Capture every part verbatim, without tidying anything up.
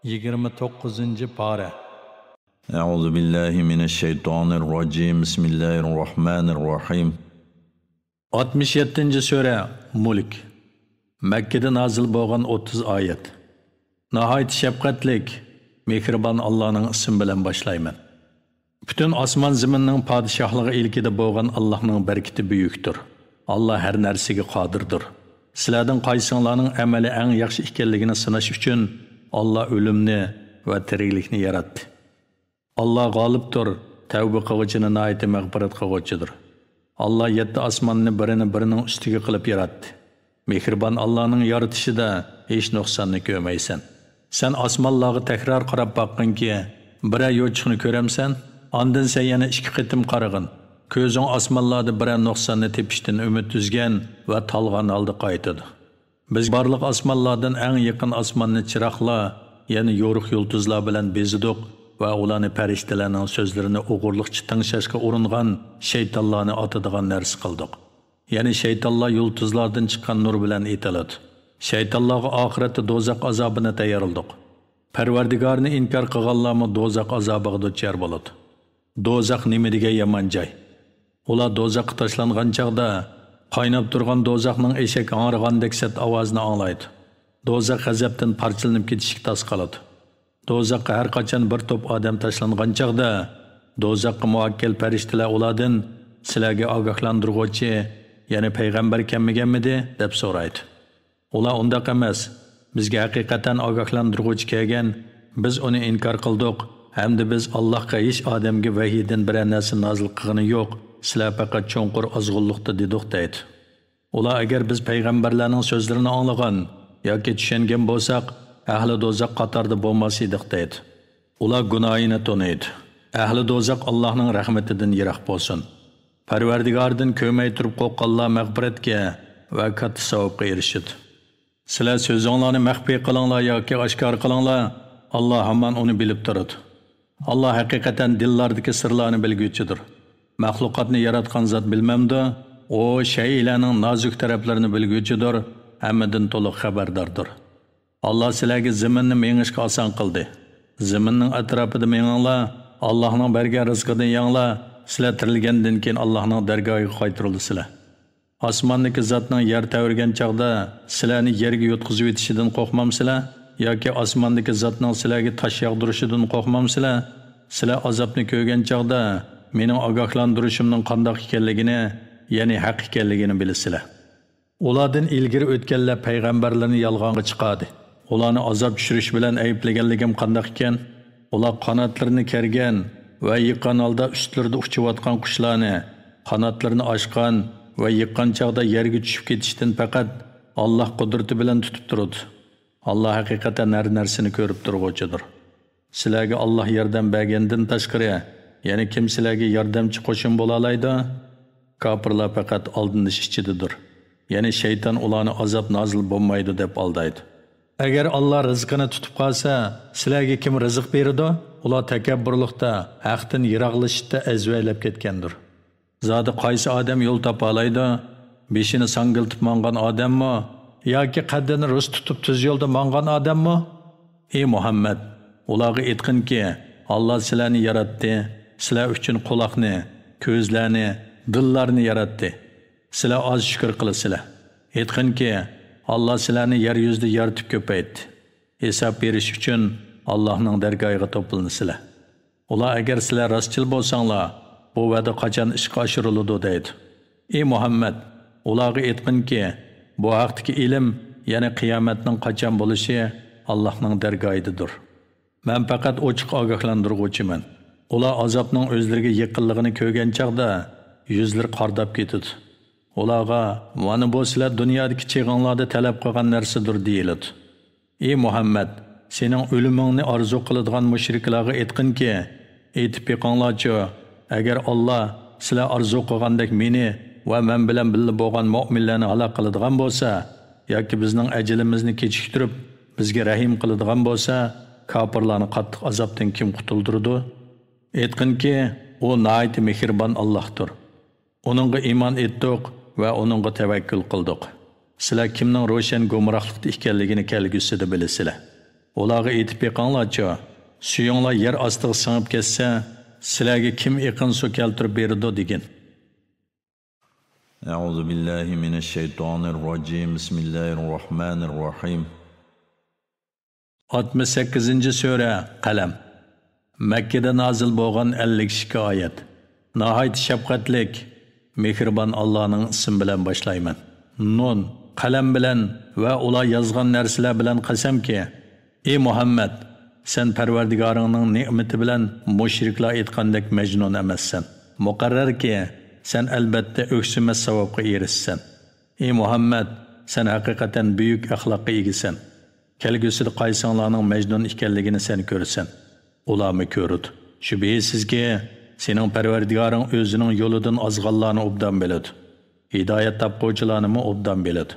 يىگىرمە توققۇزىنچى پارە. أعوذ بالله من الشيطان الرجيم. بسم الله الرحمن الرحيم. ئاتمىش يەتتىنچى سۈرە، مۇلك. مەككىدە نازىل بولغان ئوتتۇز ئايەت. ناھايىتى شەپقەتلىك، مېھرىبان ئاللانىڭ ئىسمى بىلەن باشلايمەن. پۈتۈن ئاسمان زېمىننىڭ پادىشاھلىقى ئىلكىدە بولغان ئاللاھنىڭ بەرىكىتى بۈيۈكتۇر. ئاللا ھەر نەرسىگە قادىردۇر. سىلەردىن قايسىڭلارنىڭ ئەمەلى ئەڭ ياخشى ئىكەنلىكىنى سىناش ئۈچۈن ئاللا ئۆلۈمنى ۋە تىرىكلىكنى ياراتتى. ئاللا غالىبتۇر، تەۋبە قىلغۇچىنى ناھايىتى مەغپىرەت قىلغۇچىدۇر. ئاللا يەتتە ئاسماننى بىرىنى بىرىنىڭ ئۈستىگە قىلىپ ياراتتى. مېھرىبان ئاللانىڭ يارىتىشىدا ھېچ نۇقساننى كۆرمەيسەن. سەن ئاسمانلارغا تەكرار قاراپ باققىنكى، بىرەر يوچۇقنى كۆرەمسەن؟ ئاندىن سەن يەنە ئىككى قېتىم قارىغىن. كۆزۈڭ ئاسمانلاردا بىرەر نۇقساننى تېپىشتىن ئۈمىد ئۈزگەن ۋە تالغان ھالدا قايتىدۇ. بىز بارلىق ئاسمانلاردىن ئەڭ يېقىن ئاسماننى چىراغلار، يەنى يورۇق يۇلتۇزلار بىلەن بېزىدۇق ۋە ئۇلارنى پەرىشتىلەرنىڭ سۆزلىرىنى ئوغرىلىقچە تىڭشاشقا ئۇرۇنغان شەيتانلارنى ئاتىدىغان نەرسە قىلدۇق. يەنى شەيتانلار يۇلتۇزلاردىن چىققان نۇر بىلەن ئېتىلىدۇ. شەيتانلارغا ئاخىرەتتە دوزاخ ئازابىنى تەييارلىدۇق. پەرۋەردىگارىنى ئىنكار قىلغانلارمۇ دوزاخ ئازابىغا دۇچار بولىدۇ. دوزاخ نېمە دېگەن يامان جاي! ئۇلار دوزاخقا تاشلانغان چاغدا، قايناپ تۇرغان دوزاخنىڭ ئېشەك ھاڭرىغاندەك سەت ئاۋازىنى ئاڭلايدۇ. دوزاخ غەزەپتىن پارچىلىنىپ كېتىشكە تاس قالىدۇ. دوزاخقا ھەر قاچان بىر توپ ئادەم تاشلانغان چاغدا، دوزاخقا مۇئەككەل پەرىشتىلەر ئۇلاردىن، «سىلەرگە ئاگاھلاندۇرغۇچى، يەنى پەيغەمبەر كەلمىگەنمىدى؟» دەپ سورايدۇ. ئۇلار، «ئۇنداق ئەمەس. بىزگە ھەقىقەتەن ئاگاھلاندۇرغۇچى كەلگەن، بىز ئۇنى ئىنكار قىلدۇق ھەمدە بىز ئاللاھقا ھېچ ئادەمگە ۋەھىيدىن بىرەر نەرسە نازىل قىلغىنى يوق، سىلەر پەقەت چوڭقۇر ئازغۇنلۇقتا» دېدۇق، دەيدۇ. ئۇلار، «ئەگەر بىز پەيغەمبەرلەرنىڭ سۆزلىرىنى ئاڭلىغان ياكى چۈشەنگەن بولساق، ئەھلى دوزاخ قاتارىدا بولماس ئىدۇق» دەيدۇ. ئۇلار گۇناھىنى تونۇيدۇ. ئەھلى دوزاخ ئاللاھنىڭ رەھمىتىدىن يىراق بولسۇن. پەرۋەردىگارىدىن كۆرمەي تۇرۇپ قورققانلار مەغپىرەتكە ۋە كاتتا ساۋابقا ئېرىشىدۇ. سىلەر سۆزۈڭلارنى مەخپىي قىلىڭلار ياكى ئاشكارا قىلىڭلار، ئاللا ھامان ئۇنى بىلىپ تۇرىدۇ. ئاللا ھەقىقەتەن دىللاردىكى سىرلارنى بىلگۈچىدۇر. مەخلۇقاتنى ياراتقان زات بىلمەمدۇ؟ ئۇ شەيئىلەرنىڭ نازۇك تەرەپلىرىنى بىلگۈچىدۇر، ھەممىدىن تولۇق خەۋەرداردۇر. ئاللا سىلەرگە زېمىننى مېڭىشقا ئاسان قىلدى. زېمىننىڭ ئەتراپىدا مېڭىڭلار، ئاللاھنىڭ بەرگەن رىزقىدىن يەڭلار، سىلەر تىرىلگەندىن كېيىن ئاللاھنىڭ دەرگاھىغا قايتۇرۇلىسىلەر. ئاسماندىكى زاتنىڭ يەر تەۋرىگەن چاغدا سىلەرنى يەرگە يۇتقۇزۇۋېتىشىدىن قورقمامسىلەر؟ ياكى ئاسماندىكى زاتنىڭ سىلەرگە تاش ياغدۇرۇشىدىن قورقمامسىلەر؟ سىلەر ئازابنى كۆرگەن چاغدا مېنىڭ ئاگاھلاندۇرۇشۇمنىڭ قانداق ئىكەنلىكىنى، يەنى ھەق ئىكەنلىكىنى بىلىسىلەر. ئۇلاردىن ئىلگىرى ئۆتكەنلەر پەيغەمبەرلىرىنى يالغانغا چىقاردى. ئۇلارنى ئازاب چۈشۈرۈش بىلەن ئەيىبلىگەنلىكىم قانداق ئىكەن؟ ئۇلار قاناتلىرىنى كەرگەن ۋە يىغقان ھالدا ئۈستلىرىدە ئۇچۇۋاتقان قۇشلارنى، قاناتلىرىنى ئاچقان ۋە يىغقان چاغدا يەرگە چۈشۈپ كېتىشتىن پەقەت ئاللاھ قۇدرىتى بىلەن تۇتۇپ تۇرىدۇ. ئاللاھ ھەقىقەتەن ھەر نەرسىنى كۆرۈپ تۇرغۇچىدۇر. سىلەرگە ئاللاھ ياردەم بەرگەندىن تاشقىرى يەنە كىم سىلەرگە ياردەمچى، قوشۇن بولالايدۇ؟ كاپىرلار پەقەت ئالدىنىش ئىچىدىدۇر. يەنى شەيتان ئۇلارنى ئازاب نازىل بولمايدۇ دەپ ئالدايدۇ. ئەگەر ئاللاھ رىزقىنى تۇتۇپ قالسا، سىلەرگە كىم رىزىق بېرىدۇ؟ ئۇلار تەكەببۇرلۇقتا، ھەقتىن يىراقلىشىشتا ئەزۋەيلەپ كەتكەندۇر. زادى قايسى ئادەم يول تاپالايدۇ؟ بېشىنى ساڭگىلتىپ ماڭغان ئادەممۇ؟ ياكى قەددىنى رۇس تۇتۇپ تۈز يولدا ماڭغان ئادەممۇ؟ ئى مۇھەممەد، ئۇلارغا ئېيتقىنكى، ئاللاھ سىلەرنى ياراتتى، سىلەر ئۈچۈن قۇلاقنى، كۆزلەرنى، دىللارنى ياراتتى. سىلەر ئاز شۈكۈر قىلىسىلەر. ئېيتقىنكى، ئاللاھ سىلەرنى يەر يۈزىدە يارىتىپ كۆپەيتتى. ھېساب بېرىش ئۈچۈن ئاللاھنىڭ دەرگاھىغا توپلىنىسىلەر. ئۇلار، ئەگەر سىلەر راستچىل بولساڭلار، بۇ ۋەدە قاچان ئىشقا ئاشۇرۇلىدۇ دەيدۇ. ئى مۇھەممەد، ئۇلارغا ئېيتقىنكى، بۇ ھەقتىكى ئىلىم، يەنى قىيامەتنىڭ قاچان بولۇشى ئاللاھنىڭ دەرگاھىدىدۇر. مەن پەقەت ئوچۇق ئاگاھلاندۇرغۇچىمەن. ئۇلار ئازابنىڭ ئۆزلىرىگە يېقىنلىقىنى كۆرگەن چاغدا يۈزلىرى قارىداپ كېتىدۇ. ئۇلارغا، مانا بۇ سىلەر دۇنيادىكى چېغىڭلاردا تەلەپ قىلغان نەرسىدۇر دېيىلىدۇ. ئى مۇھەممەد، سېنىڭ ئۆلۈمۈڭنى ئارزۇ قىلىدىغان مۇشرىكلارغا ئېيتقىنكى، ئېيتىپ بېقىڭلارچۇ، ئەگەر ئاللاھ سىلەر ئارزۇ قىلغاندەك مېنى ۋە مەن بىلەن بىللە بولغان مۆمىنلەرنى ھالاك قىلىدىغان بولسا ياكى بىزنىڭ ئەجىلىمىزنى كېچىكتۈرۈپ، بىزگە رەھىم قىلىدىغان بولسا، كاپىرلارنى قاتتىق ئازابتىن كىم قۇتۇلدۇرىدۇ؟ ئېيتقىنكى، ئۇ ناھايىتى مېھرىبان ئاللاھتۇر. ئۇنىڭغا ئىمان ئېيتتۇق ۋە ئۇنىڭغا تەۋەككۈل قىلدۇق. سىلەر كىمنىڭ روشەن گۇمراھلىقتا ئىكەنلىكىنى كەلگۈسىدە بىلىسىلەر. ئۇلارغا ئېيتىپ بېقىڭلارچۇ، سۈيۈڭلار يەر ئاستىغا سىڭىپ كەتسە، سىلەرگە كىم ئېقىن سۇ كەلتۈرۈپ بېرىدۇ دېگىن. أعوذ بالله من الشيطان الرجيم. بسم الله الرحمن الرحيم. ئاتمىش سەككىزىنچى سۈرە، قەلەم. مەككىدە نازىل بولغان ئەللىك ئىككى ئايەت. ناھايىتى شەپقەتلىك، مېھرىبان ئاللانىڭ ئىسمى بىلەن باشلايمەن. نۇن، قەلەم بىلەن ۋە ئۇلار يازغان نەرسىلەر بىلەن قەسەمكى، ئى مۇھەممەد، سەن پەرۋەردىگارىڭنىڭ نېمىتى بىلەن مۇشرىكلار ئېيتقاندەك مەجنۇن ئەمەسسەن. مۇقەررەركى، سەن ئەلبەتتە ئۆكسۈمەس ساۋابقا ئېرىشىسەن. ئى مۇھەممەد، سەن ھەقىقەتەن بۈيۈك ئەخلاققا ئىگىسەن. كەلگۈسىدە قايسىڭلارنىڭ مەجنۇن ئىكەنلىكىنى سەن كۆرىسەن. ئۇلارمۇ كۆرىدۇ. شۈبھىسىزكى، سېنىڭ پەرۋەردىگارىڭ ئۆزىنىڭ يولىدىن ئازغانلارنى ئوبدان بىلىدۇ. ھىدايەت تاپقۇچىلارنىمۇ ئوبدان بىلىدۇ.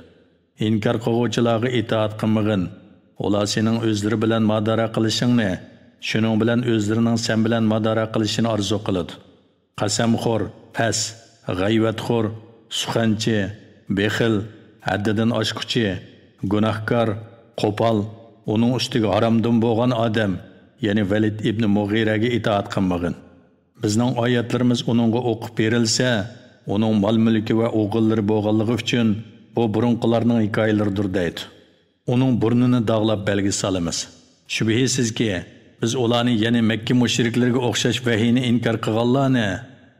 ئىنكار قىلغۇچىلارغا ئىتائەت قىلمىغىن. ئۇلار سېنىڭ ئۆزلىرى بىلەن مادارا قىلىشىڭنى، شۇنىڭ بىلەن ئۆزلىرىنىڭ سەن بىلەن مادارا قىلىشىنى ئارزۇ قىلىدۇ. قەسەمخور، پەس، غەيۋەتخور، سۇخەنچى، بېخىل، ھەددىدىن ئاشقۇچى، گۇناھكار، قوپال، ئۇنىڭ ئۈستىگە ھارامدىن بولغان ئادەم، يەنى ۋەلىد ئىبنى مۇغىرەگە ئىتائەت قىلمىغىن. بىزنىڭ ئايەتلىرىمىز ئۇنىڭغا ئوقۇپ بېرىلسە، ئۇنىڭ مال-مۈلكى ۋە ئوغۇللىرى بولغانلىقى ئۈچۈن، بۇ بۇرۇنقىلارنىڭ ھېكايىلىرىدۇر دەيدۇ. ئۇنىڭ بۇرنىنى داغلاپ بەلگە سالىمىز. شۈبھىسىزكى، بىز ئۇلارنى، يەنى مەككە مۇشرىكلىرىگە ئوخشاش ۋەھىينى ئىنكار قىلغانلارنى،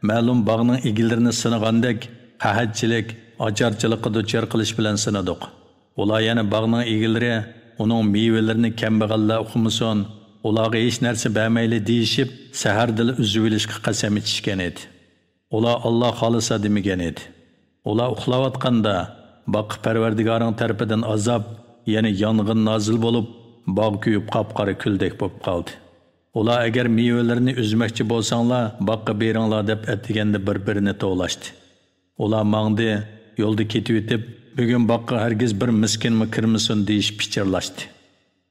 مەلۇم باغنىڭ ئىگىلىرىنى سىنىغاندەك، قەھەتچىلىك، ئاچارچىلىققا دۇچار قىلىش بىلەن سىنىدۇق. ئۇلار، يەنى باغنىڭ ئىگىلىرى، ئۇنىڭ مېۋىلىرىنى كەمبەغەللەر ئۇخلىمىسۇن، ئۇلارغا ھېچ نەرسە بەرمەيلى دېيىشىپ، سەھەردىلا ئۈزۈۋېلىشقا قەسەم ئىچىشكەن ئىدى. ئۇلار ئاللا خالىسا دېمىگەن ئىدى. ئۇلار ئۇخلاۋاتقاندا، باغقا پەرۋەردىگارىڭ تەرىپىدىن ئازاب، يەنى يانغىن نازىل بولۇپ، باغ كۆيۈپ قاپقارا كۈلدەك بولۇپ قالدى. ئۇلار ئەگەر مېۋىلىرىنى ئۈزمەكچى بولساڭلار، باغقا بېرىڭلار دەپ ئەتىگەندە بىر-بىرىنى توۋلاشتى. ئۇلار ماڭدى، يولدا كېتىۋېتىپ، بۈگۈن باغقا ھەرگىز بىر مىسكىنمۇ كىرمىسۇن دېيىشىپ پىچىرلاشتى.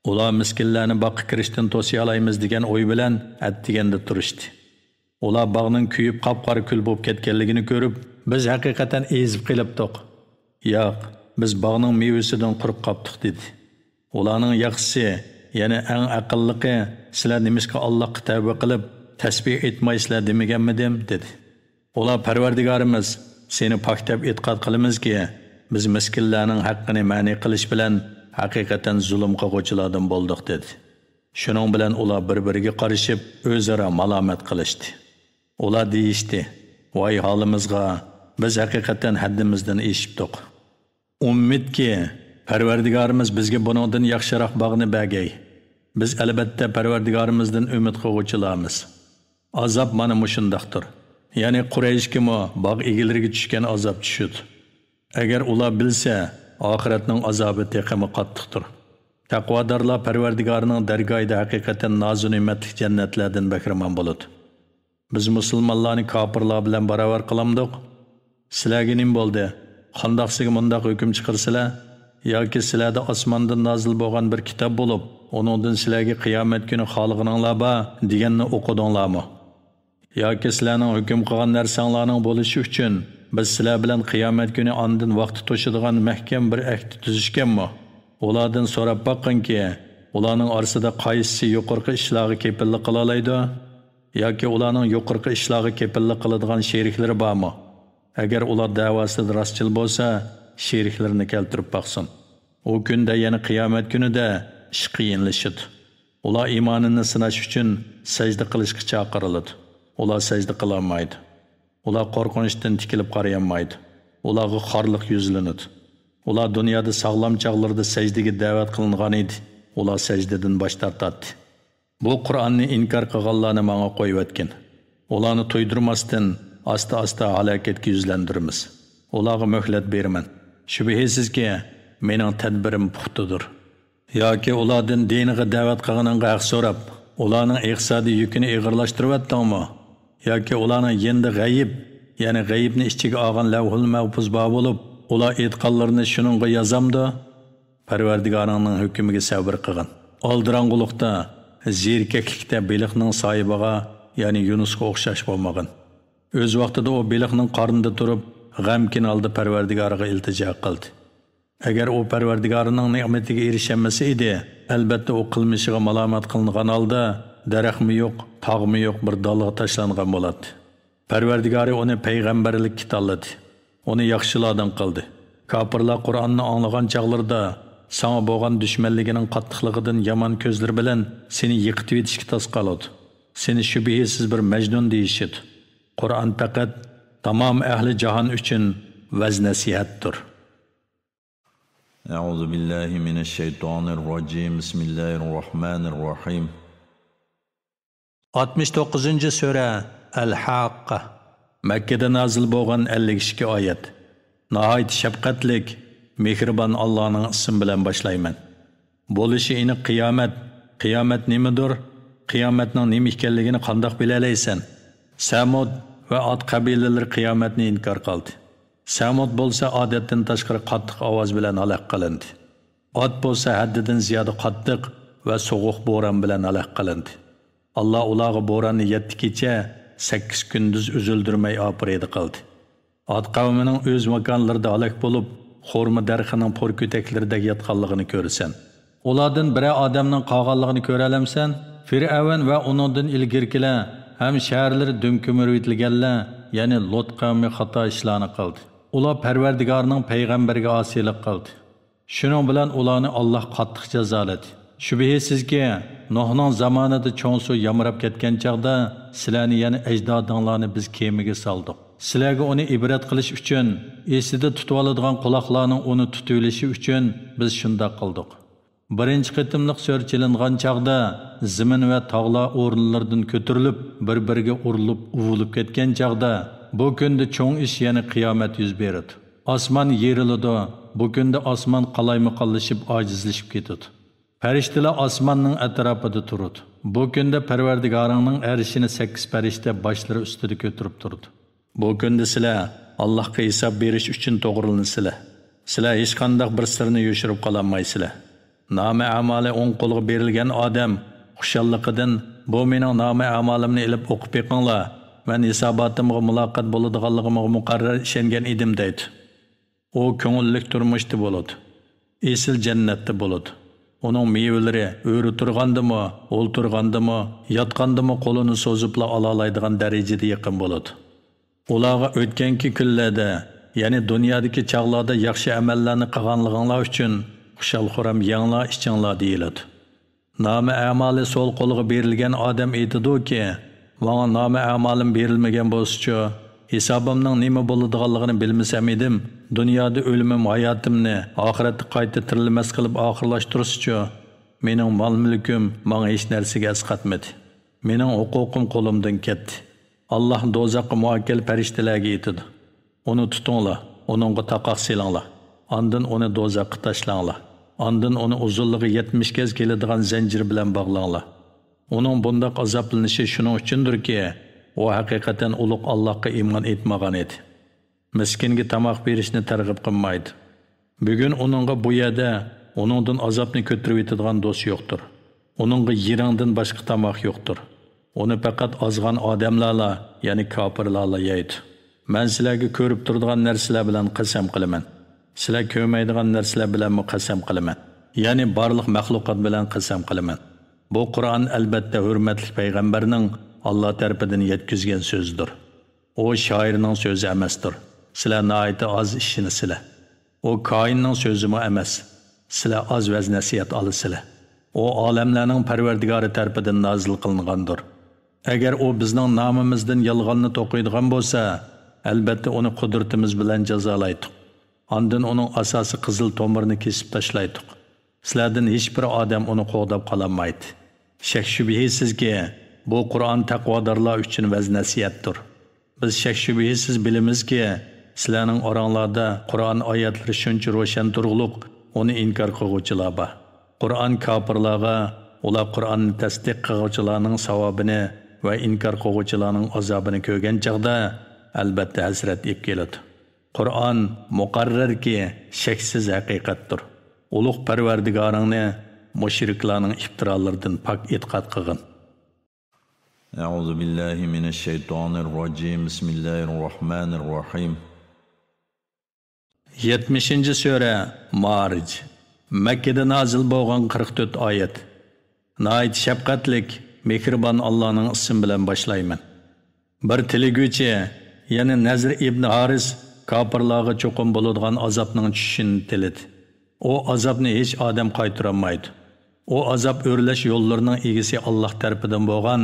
ئۇلار مىسكىنلەرنى باغقا كىرىشتىن توسىيالايمىز دېگەن ئوي بىلەن ئەتىگەندە تۇرۇشتى. ئۇلار باغنىڭ كۆيۈپ قاپقارا كۈل بولۇپ كەتكەنلىكىنى كۆرۈپ، بىز ھەقىقەتەن ئېزىپ قېلىپتۇق. ياق، بىز باغنىڭ مېۋىسىدىن قۇرۇق قاپتۇق، دېدى. ئۇلارنىڭ ياخشىسى، يەنى ئەڭ ئەقىللىقى، سىلەر نېمىشقا ئاللاھقا تەۋبە قىلىپ، تەسبىھ ئېيتمايسىلەر دېمىگەنمىدىم؟ دېدى. ئۇلار، پەرۋەردىگارىمىز، سېنى پاك دەپ ئېتىقاد قىلىمىزكى، بىز مىسكىنلەرنىڭ ھەققىنى مەنئى قىلىش بىلەن ھەقىقەتەن زۇلۇم قىلغۇچىلاردىن بولدۇق، دېدى. شۇنىڭ بىلەن ئۇلار بىر-بىرىگە قارىشىپ، ئۆزئارا مالامەت قىلىشتى. ئۇلار دېيىشتى، ۋاي ھالىمىزغا، بىز ھەقىقەتەن ھەددىمىزدىن ئېشىپتۇق. ئۈمىدكى، پەرۋەردىگارىمىز بىزگە بۇنىڭدىن ياخشىراق باغنى بەرگەي. بىز ئەلۋەتتە پەرۋەردىگارىمىزدىن ئۈمىد قىلغۇچىلارمىز. ئازاب مانا مۇشۇنداقتۇر. يەنى قۇرەيشكىمۇ باغ ئىگىلىرىگە چۈشكەن ئازاب چۈشىدۇ. ئەگەر ئۇلار بىلسە، ئاخىرەتنىڭ ئازابى تېخىمۇ قاتتىقتۇر. تەقۋادارلار پەرۋەردىگارىنىڭ دەرگاھىدا ھەقىقەتەن نازۇنېمەتلىك جەننەتلەردىن بەھرىمەن بولىدۇ. بىز مۇسۇلمانلارنى كاپىرلار بىلەن باراۋەر قىلامدۇق؟ سىلەرگە نېمە بولدى؟ قانداق سىزگە مۇنداق ھۆكۈم چىقىرىسىلەر؟ ياكى سىلەردە ئاسماندىن نازىل بولغان بىر كىتاب بولۇپ، ئۇنىڭدىن سىلەرگە قىيامەت كۈنى خالىغىنىڭلار بار دېگەننى ئوقۇدۇڭلارمۇ؟ ياكى سىلەرنىڭ ھۆكۈم قىلغان نەرسەڭلارنىڭ بولۇشى ئۈچۈن بىز سىلەر بىلەن قىيامەت كۈنى ئاندىن ۋاقتى توشىدىغان مەھكەم بىر ئەھدى تۈزۈشكەنمۇ؟ ئۇلاردىن سوراپ باققىنكى، ئۇلارنىڭ ئارىسىدا قايسىسى يۇقىرىقى ئىشلارغا كېپىللىك قىلالايدۇ؟ ياكى ئۇلارنىڭ يۇقىرىقى ئىشلارغا كېپىللىك قىلىدىغان شېرىكلىرى بارمۇ؟ ئەگەر ئۇلار دەۋاسىدا راستچىل بولسا، شېرىكلىرىنى كەلتۈرۈپ باقسۇن. ئۇ كۈندە، يەنى قىيامەت كۈنىدە ئىش قىيىنلىشىدۇ. ئۇلار ئىمانىنى سىناش ئۈچۈن سەجدە قىلىشقا چاقىرىلىدۇ. ئۇلار سەجدە قىلالمايدۇ. ئۇلار قورقۇنچتىن تىكىلىپ قارىيالمايدۇ. ئۇلارغا خارلىق يۈزلىنىدۇ. ئۇلار دۇنيادا ساغلام چاغلىرىدا سەجدىگە دەۋەت قىلىنغان ئىدى. ئۇلار سەجدىدىن باش تارتاتتى. بۇ قۇرئاننى ئىنكار قىلغانلارنى ماڭا قويۇۋەتكىن. ئۇلارنى تويدۇرماستىن، ئاستا-ئاستا ھالاكەتكە يۈزلەندۈرىمىز. ئۇلارغا مۆھلەت بېرىمەن. شۈبھىسىزكى، مېنىڭ تەدبىرىم پۇختىدۇر. ياكى ئۇلاردىن دىنىغا دەۋەت قىلغىنىڭغا ھەق سوراپ، ئۇلارنىڭ ئىقتىسادىي يۈكىنى ئېغىرلاشتۇرۇۋەتتىڭمۇ؟ ياكى ئۇلارنىڭ يېنىدا غەيىب، يەنى غەيىبنى ئىچىگە ئالغان لەۋھۇل مەھپۇز بار بولۇپ، ئۇلار ئېيتقانلىرىنى شۇنىڭغا يازامدۇ؟ پەرۋەردىگارىڭنىڭ ھۆكمىگە سەۋر قىلغىن. ئالدىراڭغۇلۇقتا، زېرىكەكلىكتە بېلىقنىڭ ساھىبىغا، يەنى يۇنۇسقا ئوخشاش بولمىغىن. ئۆز ۋاقتىدا ئۇ بېلىقنىڭ قارنىدا تۇرۇپ، غەمكىن ھالدا پەرۋەردىگارىغا ئىلتىجا قىلدى. ئەگەر ئۇ پەرۋەردىگارىنىڭ نېمىتىگە ئېرىشەلمىسە ئىدى، ئەلبەتتە ئۇ قىلمىشىغا مالامەت قىلىنغان ھالدا دەرەخمۇ يوق، تاغمۇ يوق بىر دالغا تاشلانغان بولاتتى. پەرۋەردىگارى ئۇنى پەيغەمبەرلىككە تاللىدى. ئۇنى ياخشىلاردىن قىلدى. كاپىرلار قۇرئاننى ئاڭلىغان چاغلىرىدا ساڭا بولغان دۈشمەنلىكىنىڭ قاتتىقلىقىدىن يامان كۆزلىرى بىلەن سېنى يىقىتىۋېتىشكە تاس قالىدۇ. سېنى شۈبھىسىز بىر مەجنۇن دېيىشىدۇ. قۇرئان پەقەت تامام ئەھلى جاھان ئۈچۈن ۋەز-نەسىھەتتۇر. أعوذ بالله من الشيطان الرجيم. بسم الله الرحمن الرحيم. ئاتمىش توققۇزىنچى سۈرە، ئەل-ھاققە. مەككىدە نازىل بولغان ئەللىك ئىككى ئايەت. ناھايىتى شەپقەتلىك، مېھرىبان ئاللانىڭ ئىسمى بىلەن باشلايمەن. بولۇشى ئېنىق قىيامەت. قىيامەت نېمىدۇر؟ قىيامەتنىڭ نېمە ئىكەنلىكىنى قانداق بىلەلەيسەن؟ سەمۇد ۋە ئاد قەبىلىلىرى قىيامەتنى ئىنكار قىلدى. سەمۇد بولسا ئادەتتىن تاشقىرى قاتتىق ئاۋاز بىلەن ھالاك قىلىندى. ئاد بولسا ھەددىدىن زىيادە قاتتىق ۋە سوغۇق بوران بىلەن ھالاك قىلىندى. ئاللا ئۇلارغا بوراننى يەتتە كېچە، سەككىز كۈندۈز ئۈزۈلدۈرمەي ئاپىرىدە قىلدى. ئاد قەۋمىنىڭ ئۆز ماكانلىرىدا ھالاك بولۇپ، خورما دەرىخىنىڭ پور كۆتەكلىرىدەك ياتقانلىقىنى كۆرىسەن. ئۇلاردىن بىرەر ئادەمنىڭ قالغانلىقىنى كۆرەلەمسەن؟ فىرئەۋن ۋە ئۇنىڭدىن ئىلگىرىكىلەر ھەم شەھەرلىرى دۈم كۆمۈۋېتىلگەنلەر، يەنى لوت قەۋمى خاتا ئىشلارنى قىلدى. ئۇلار پەرۋەردىگارنىڭ پەيغەمبىرىگە ئاسىيلىق قىلدى. شۇنىڭ بىلەن ئۇلارنى ئاللا قاتتىق جازالىدى. شۈبھىسىزكى، نۇھنىڭ زامانىدا چوڭ سۇ يامراپ كەتكەن چاغدا سىلەرنى، يەنى ئەجدادىڭلارنى بىز كېمىگە سالدۇق. سىلەرگە ئۇنى ئىبرەت قىلىش ئۈچۈن، ئېسىدە تۇتۇۋالىدىغان قۇلاقلارنىڭ ئۇنى تۇتۇۋېلىشى ئۈچۈن بىز شۇنداق قىلدۇق. بىرىنچى قېتىملىق سۈر چېلىنغان چاغدا زېمىن ۋە تاغلار ئورۇنلىرىدىن كۆتۈرۈلۈپ، بىر-بىرىگە ئۇرۇلۇپ، ئۇۋۇلۇپ كەتكەن چاغدا، بۇ كۈندە چوڭ ئىش، يەنى قىيامەت يۈز بېرىدۇ. ئاسمان يېرىلىدۇ. بۇ كۈندە ئاسمان قالايمىقانلىشىپ، ئاجىزلىشىپ كېتىدۇ. پەرىشتىلەر ئاسماننىڭ ئەتراپىدا تۇرىدۇ. بۇ كۈندە پەرۋەردىگارىڭنىڭ ئەرشىنى سەككىز پەرىشتە باشلىرى ئۈستىدە كۆتۈرۈپ تۇرىدۇ. بۇ كۈندە سىلەر ئاللاھقا ھېساب بېرىش ئۈچۈن توغرىلىنىسىلەر. سىلەر ھېچقانداق بىر سىرنى يوشۇرۇپ قالالمايسىلەر. نامە ئەمالى ئوڭ قولغا بېرىلگەن ئادەم خۇشاللىقىدىن، بۇ مېنىڭ نامە ئەمالىمنى ئېلىپ ئوقۇپ بېقىڭلار، مەن ھېساباتىمغا مۇلاقات بولىدىغانلىقىمغا مۇقەررەر ئىشەنگەن ئىدىم، دەيدۇ. ئۇ كۆڭۈللۈك تۇرمۇشتا بولىدۇ. ئېسىل جەننەتتە بولىدۇ. ئۇنىڭ مېۋىلىرى ئۆرە تۇرغاندىمۇ، ئولتۇرغاندىمۇ، ياتقاندىمۇ قولىنى سوزۇپلا ئالالايدىغان دەرىجىدە يېقىن بولىدۇ. ئۇلارغا ئۆتكەنكى كۈنلەردە، يەنى دۇنيادىكى چاغلاردا ياخشى ئەمەللەرنى قىلغانلىقىڭلار ئۈچۈن خۇشال-خۇرام يەڭلار، ئىچىڭلار دېيىلىدۇ. نامە ئەمالى سول قولغا بېرىلگەن ئادەم ئېيتىدۇكى، ماڭا نامە ئەمالىم بېرىلمىگەن بولسىچۇ، ھېسابىمنىڭ نېمە بولىدىغانلىقىنى بىلمىسەم ئىدىم، دۇنيادا ئۆلۈمۈم، ھاياتىمنى ئاخىرەتتە قايتا تىرىلمەس قىلىپ ئاخىرلاشتۇرسىچۇ، مېنىڭ مال-مۈلكۈم ماڭا ھېچ نەرسىگە ئەسقاتمىدى. مېنىڭ ھوقۇقۇم قولۇمدىن كەتتى. ئاللا دوزاخقا مۇئەككەل پەرىشتىلەرگە ئېيتىدۇ. ئۇنى تۇتۇڭلار، ئۇنىڭغا تاقاق سېلىڭلار. ئاندىن ئۇنى دوزاخقا تاشلاڭلار. ئاندىن ئۇنى ئۇزۇنلۇقى يەتمىش گەز كېلىدىغان زەنجىر بىلەن باغلاڭلار. ئۇنىڭ بۇنداق ئازابلىنىشى شۇنىڭ ئۈچۈندۇركى، ئۇ ھەقىقەتەن ئۇلۇغ ئاللاھقا ئىمان ئېيتمىغان ئىدى. مىسكىنگە تاماق بېرىشنى تەرغىب قىلمايدۇ. بۈگۈن ئۇنىڭغا بۇ يەردە ئۇنىڭدىن ئازابنى كۆتۈرۈۋېتىدىغان دوست يوقتۇر. ئۇنىڭغا يىرىڭدىن باشقا تاماق يوقتۇر. ئۇنى پەقەت ئازغان ئادەملەرلا، يەنى كاپىرلارلا يەيدۇ. مەن سىلەرگە كۆرۈپ تۇرىدىغان نەرسىلەر بىلەن قەسەم قىلىمەن. سىلەر كۆرمەيدىغان نەرسىلەر بىلەنمۇ قەسەم قىلىمەن. يەنى بارلىق مەخلۇقات بىلەن قەسەم قىلىمەن. بۇ قۇرئان ئەلبەتتە ھۆرمەتلىك پەيغەمبەرنىڭ ئاللا تەرىپىدىن يەتكۈزگەن سۆزىدۇر. ئۇ شائىرنىڭ سۆزى ئەمەستۇر. سىلەر ناھايىتى ئاز ئىشىنىسىلەر. ئۇ كاھىننىڭ سۆزىمۇ ئەمەس. سىلەر ئاز ۋەز-نەسىھەت ئالىسىلەر. ئۇ ئالەملەرنىڭ پەرۋەردىگارى تەرىپىدىن نازىل قىلىنغاندۇر. ئەگەر ئۇ بىزنىڭ نامىمىزدىن يالغاننى توقۇيدىغان بولسا، ئەلبەتتە ئۇنى قۇدرىتىمىز بىلەن جازالايتتۇق. ئاندىن ئۇنىڭ ئاساسى قىزىل تومۇرىنى كېسىپ تاشلايتتۇق. سىلەردىن ھېچبىر ئادەم ئۇنى قوغداپ قالالمايدۇ. شەك-شۈبھىسىزكى، بۇ قۇرئان تەقۋادارلار ئۈچۈن ۋەز-نەسىھەتتۇر. بىز شەك-شۈبھىسىز بىلىمىزكى، سىلەرنىڭ ئاراڭلاردا قۇرئان ئايەتلىرى شۇنچە روشەن تۇرغۇلۇق، ئۇنى ئىنكار قىلغۇچىلار بار. قۇرئان كاپىرلارغا، ئۇلار قۇرئاننى تەستىق قىلغۇچىلارنىڭ ساۋابىنى ۋە ئىنكار قىلغۇچىلارنىڭ ئازابىنى كۆرگەن چاغدا، ئەلبەتتە ھەسرەت ئېلىپ كېلىدۇ. قۇرئان مۇقەررەركى، شەكسىز ھەقىقەتتۇر. ئۇلۇغ پەرۋەردىگارىڭنى مۇشرىكلارنىڭ ئىپتىرالىرىدىن پاك ئېتىقاد قىلغىن. أعوذ بالله من الشيطان الرجيم. بسم الله الرحمن الرحيم. يەتمىشىنچى سۈرە، مائارىج. مەككىدە نازىل بولغان قىرىق تۆت ئايەت. ناھايىتى شەپقەتلىك، مېھرىبان ئاللانىڭ ئىسمى بىلەن باشلايمەن. بىر تىلىگۈچى، يەنى نەزىر ئىبنى ھارىس كاپىرلارغا چوقۇم بولىدىغان ئازابنىڭ چۈشۈشىنى تىلىدى. ئۇ ئازابنى ھېچ ئادەم قايتۇرالمايدۇ. ئۇ ئازاب ئۆرلەش يوللىرىنىڭ ئىگىسى ئاللاھ تەرىپىدىن بولغان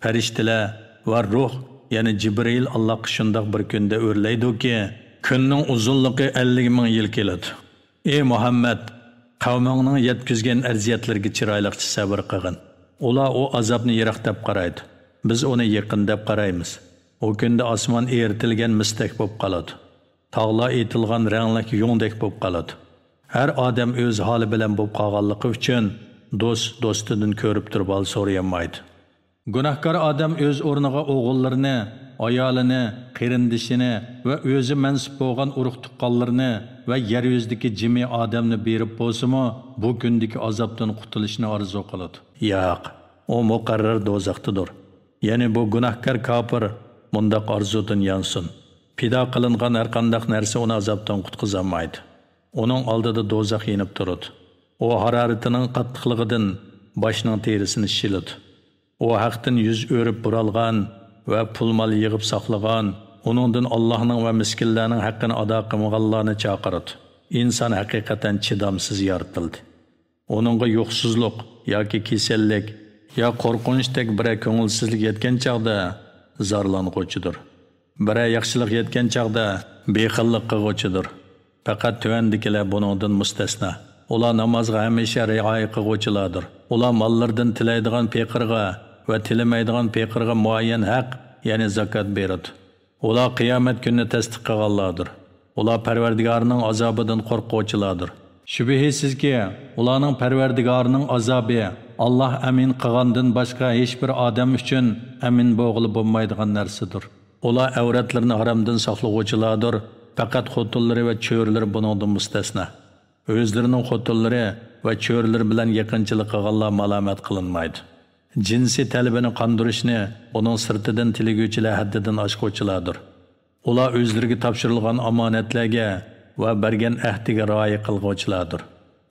پەرىشتىلەر ۋە روھ، يەنى جىبرىئىل ئاللاھقا شۇنداق بىر كۈندە ئۆرلەيدۇكى، كۈننىڭ ئۇزۇنلۇقى ئەللىك مىڭ يىل كېلىدۇ. ئى مۇھەممەد، قەۋمىڭنىڭ يەتكۈزگەن ئەزىيەتلىرىگە چىرايلىقچە سەۋر قىلغىن. ئۇلار ئۇ ئازابنى يىراق دەپ قارايدۇ. بىز ئۇنى يېقىن دەپ قارايمىز. ئۇ كۈندە ئاسمان ئېرىتىلگەن مىستەك بولۇپ قالىدۇ. تاغلار ئېتىلغان رەڭلىك يۇڭدەك بولۇپ قالىدۇ. ھەر ئادەم ئۆز ھالى بىلەن بولۇپ قالغانلىقى ئۈچۈن دوست دوستىدىن كۆرۈپ تۇرۇپ ھال سورىيالمايدۇ. گۇناھكار ئادەم ئۆز ئورنىغا ئوغۇللىرىنى، ئايالىنى، قېرىندىشىنى ۋە ئۆزى مەنسۇپ بولغان ئۇرۇق-تۇغقانلىرىنى ۋە يەر يۈزىدىكى جىمى ئادەمنى بېرىپ بولسىمۇ، بۇ كۈندىكى ئازابتىن قۇتۇلۇشنى ئارزۇ قىلىدۇ. ياق، ئۇ مۇقەررەر دوزاختىدۇر. يەنى بۇ گۇناھكار كاپىر مۇنداق ئارزۇدىن يانسۇن. پىدا قىلىنغان ھەرقانداق نەرسە ئۇنى ئازابتىن قۇتقۇزالمايدۇ. ئۇنىڭ ئالدىدا دوزاخ يېنىپ تۇرىدۇ. ئۇ ھارارىتىنىڭ قاتتىقلىقىدىن باشنىڭ تېرىسىنى شىشىلىدۇ. ئۇ ھەقتىن يۈز ئۆرۈپ بۇرالغان ۋە پۇل-مال يىغىپ ساقلىغان، ئۇنىڭدىن ئاللاھنىڭ ۋە مىسكىنلەرنىڭ ھەققىنى ئادا قىلمىغانلارنى چاقىرىدۇ. ئىنسان ھەقىقەتەن چىدامسىز يارىتىلدى. ئۇنىڭغا يوقسۇزلۇق ياكى كېسەللىك يا قورقۇنچتەك بىرەر كۆڭۈلسىزلىك يەتكەن چاغدا زارلانغۇچىدۇر. بىرەر ياخشىلىق يەتكەن چاغدا بېخىللىق قىلغۇچىدۇر. پەقەت تۆۋەندىكىلەر بۇنىڭدىن مۇستەسنا. ئۇلار نامازغا ھەمىشە رىئايە قىلغۇچىلاردۇر. ئۇلار ماللىرىدىن تىلەيدىغان پېقىرغا ۋە تىلىمەيدىغان پېقىرغا مۇئەييەن ھەق، يەنى زاكات بېرىدۇ. ئۇلار قىيامەت كۈنىنى تەستىق قىلغانلاردۇر. ئۇلار پەرۋەردىگارىنىڭ ئازابىدىن قورققۇچىلاردۇر. شۈبھىسىزكى، ئۇلارنىڭ پەرۋەردىگارىنىڭ ئازابى ئاللاھ ئەمىن قىلغاندىن باشقا ھېچبىر ئادەم ئۈچۈن ئەمىن بولغىلى بولمايدىغان نەرسىدۇر. ئۇلار ئەۋرەتلىرىنى ھارامدىن ساقلىغۇچىلاردۇر، پەقەت خوتۇنلىرى ۋە چۆرىلىرى بۇنىڭدىن مۇستەسنا. ئۆزلىرىنىڭ خوتۇنلىرى ۋە چۆرىلىرى بىلەن يېقىنچىلىق قىلغانلار مالامەت قىلىنمايدۇ. جىنسىي تەلىپىنى قاندۇرۇشنى ئۇنىڭ سىرتىدىن تىلىگۈچىلەر ھەددىدىن ئاشقۇچىلاردۇر. ئۇلار ئۆزلىرىگە تاپشۇرۇلغان ئامانەتلەرگە ۋە بەرگەن ئەھدىگە رىئايە قىلغۇچىلاردۇر.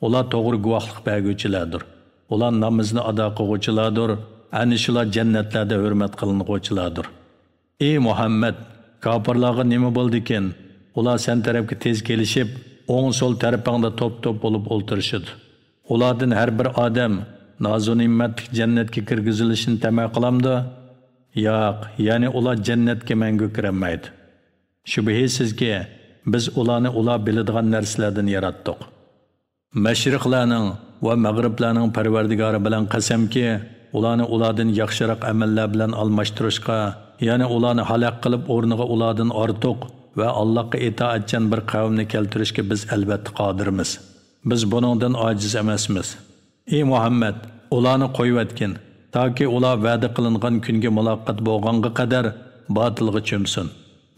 ئۇلار توغرا گۇۋاھلىق بەرگۈچىلەردۇر. ئۇلار نامىزىنى ئادا قىلغۇچىلاردۇر. ئەنە شۇلار جەننەتلەردە ھۆرمەت قىلىنغۇچىلاردۇر. ئى مۇھەممەد، كاپىرلارغا نېمە بولدىكىن؟ ئۇلار سەن تەرەپكە تېز كېلىشىپ، ئوڭ-سول تەرىپىڭدە توپ-توپ بولۇپ ئولتۇرۇشىدۇ. ئۇلاردىن ھەر بىر ئادەم نازۇنېمەتلىك جەننەتكە كىرگۈزۈلۈشىنى تەمە قىلامدۇ؟ ياق، يەنى ئۇلار جەننەتكە مەڭگۈ كىرەلمەيدۇ. شۈبھىسىزكى، بىز ئۇلارنى ئۇلار بىلىدىغان نەرسىلەردىن ياراتتۇق. مەشرىقلەرنىڭ ۋە مەغرىبلەرنىڭ پەرۋەردىگارى بىلەن قەسەمكى، ئۇلارنى ئۇلاردىن ياخشىراق ئەمەللەر بىلەن ئالماشتۇرۇشقا، يەنى ئۇلارنى ھالاك قىلىپ، ئورنىغا ئۇلاردىن ئارتۇق ۋە ئاللاھقا ئىتائەتچان بىر قەۋمنى كەلتۈرۈشكە بىز ئەلۋەتتە قادىرمىز. بىز بۇنىڭدىن ئاجىز ئەمەسمىز. ئى مۇھەممەد، ئۇلارنى قويۇۋەتكىن، تاكى ئۇلار ۋەدە قىلىنغان كۈنگە مۇلاقات بولغانغا قەدەر باتىلغا چۆمسۇن،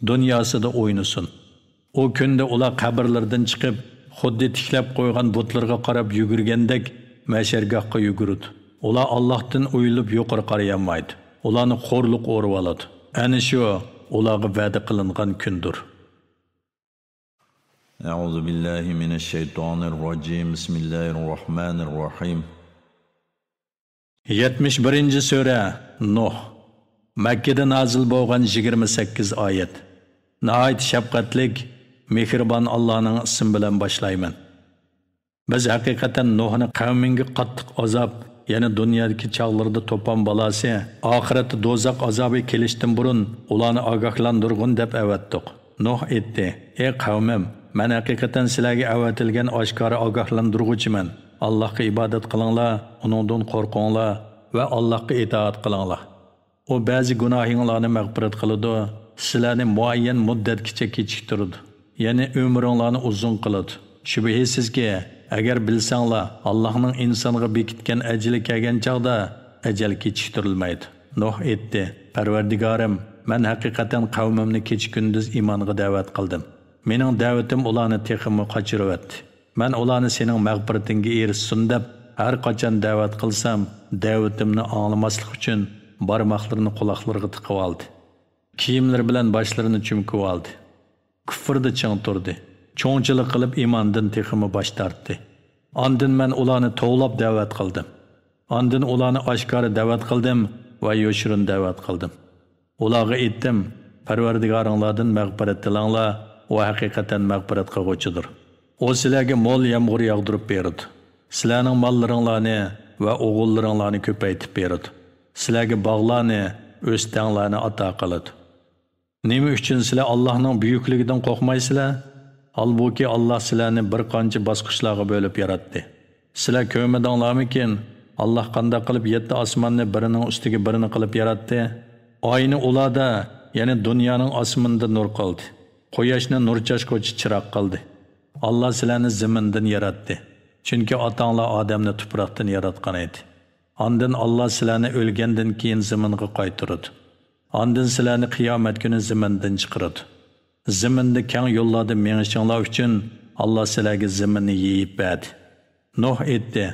دۇنياسىدا ئوينىسۇن. ئۇ كۈندە ئۇلار قەبرىلىرىدىن چىقىپ، خۇددى تىكلەپ قويغان بۇتلىرىغا قاراپ يۈگۈرگەندەك مەشەرگاھقا يۈگۈرىدۇ. ئۇلار ئاللاھتىن ئويۇلۇپ يۇقىرى قارىيالمايدۇ. ئۇلارنى خورلۇق ئورىۋالىدۇ. ئەنە شۇ ئۇلارغا ۋەدە قىلىنغان كۈندۇر. أعوذ بالله من الشيطان الرجيم. بسم الله الرحمن الرحيم. يەتمىش بىرىنچى سۈرە، نۇھ. مەككىدە نازىل بولغان يىگىرمە سەككىز ئايەت. ناھايىتى شەپقەتلىك، مېھرىبان ئاللانىڭ ئىسمى بىلەن باشلايمەن. بىز ھەقىقەتەن نۇھنى قەۋمىڭگە قاتتىق ئازاب، يەنى دۇنيادىكى چاغلىرىدا توپان بالاسى، ئاخىرەتتە دوزاخ ئازابى كېلىشتىن بۇرۇن ئۇلارنى ئاگاھلاندۇرغىن دەپ ئەۋەتتۇق. نۇھ ئېيتتى: ئى قەۋمىم، مەن ھەقىقەتەن سىلەرگە ئەۋەتىلگەن ئاشكارا ئاگاھلاندۇرغۇچىمەن. ئاللاھقا ئىبادەت قىلىڭلار، ئۇنىڭدىن قورقۇڭلار ۋە ئاللاھقا ئىتائەت قىلىڭلار. ئۇ بەزى گۇناھىڭلارنى مەغپىرەت قىلىدۇ، سىلەرنى مۇئەييەن مۇددەتكىچە كېچىكتۈرىدۇ، يەنى ئۆمرۈڭلارنى ئۇزۇن قىلىدۇ. شۈبھىسىزكى، ئەگەر بىلسەڭلار، ئاللاھنىڭ ئىنسانغا بېكىتكەن ئەجىلى كەلگەن چاغدا ئەجەل كېچىكتۈرۈلمەيدۇ. نۇھ ئېيتتى: پەرۋەردىگارىم، مەن ھەقىقەتەن قەۋمىمنى كېچە-كۈندۈز ئىمانغا دەۋەت قىلدىم. مېنىڭ دەۋىتىم ئۇلارنى تېخىمۇ قاچۇرۇۋەتتى. مەن ئۇلارنى سېنىڭ مەغپىرىتىڭگە ئېرىشسۇن دەپ ھەر قاچان دەۋەت قىلسام، دەۋىتىمنى ئاڭلىماسلىق ئۈچۈن بارماقلىرىنى قۇلاقلىرىغا تىقىۋالدى. كىيىملىرى بىلەن باشلىرىنى چۈمكۈۋالدى. كۇفرىدا چىڭ تۇردى. چوڭچىلىق قىلىپ ئىماندىن تېخىمۇ باش تارتتى. ئاندىن مەن ئۇلارنى توۋلاپ دەۋەت قىلدىم. ئاندىن ئۇلارنى ئاشكارا دەۋەت قىلدىم ۋە يوشۇرۇن دەۋەت قىلدىم. ئۇلارغا ئېيتتىم، پەرۋەردىگارىڭلاردىن مەغپىرەت تىلەڭلار، ئۇ ھەقىقەتەن مەغپىرەت قىلغۇچىدۇر. ئۇ سىلەرگە مول يامغۇر ياغدۇرۇپ بېرىدۇ. سىلەرنىڭ ماللىرىڭلارنى ۋە ئوغۇللىرىڭلارنى كۆپەيتىپ بېرىدۇ. سىلەرگە باغلارنى، ئۆستەڭلارنى ئاتا قىلىدۇ. نېمە ئۈچۈن سىلەر ئاللاھنىڭ بۈيۈكلۈكىدىن قورقمايسىلەر؟ ھالبۇكى، ئاللاھ سىلەرنى بىر قانچە باسقۇچلارغا بۆلۈپ ياراتتى. سىلەر كۆرمىدىڭلارمىكىن، ئاللاھ قانداق قىلىپ يەتتە ئاسماننى بىرىنىڭ ئۈستىگە بىرىنى قىلىپ ياراتتى؟ ئاينى ئۇلاردا، يەنى دۇنيانىڭ ئاسمىنىدا نۇر قىلدى. قۇياشنى نۇر چاچقۇچى چىراغ قىلدى. ئاللاھ سىلەرنى زېمىندىن ياراتتى. چۈنكى ئاتاڭلار ئادەمنى تۇپراقتىن ياراتقان ئىدى. ئاندىن ئاللاھ سىلەرنى ئۆلگەندىن كېيىن زېمىنغا قايتۇرىدۇ. ئاندىن سىلەرنى قىيامەت كۈنى زېمىندىن چىقىرىدۇ. زېمىندا كەڭ يوللاردا مېڭىشىڭلار ئۈچۈن ئاللاھ سىلەرگە زېمىننى يېيىپ بەردى. نۇھ ئېيتتى،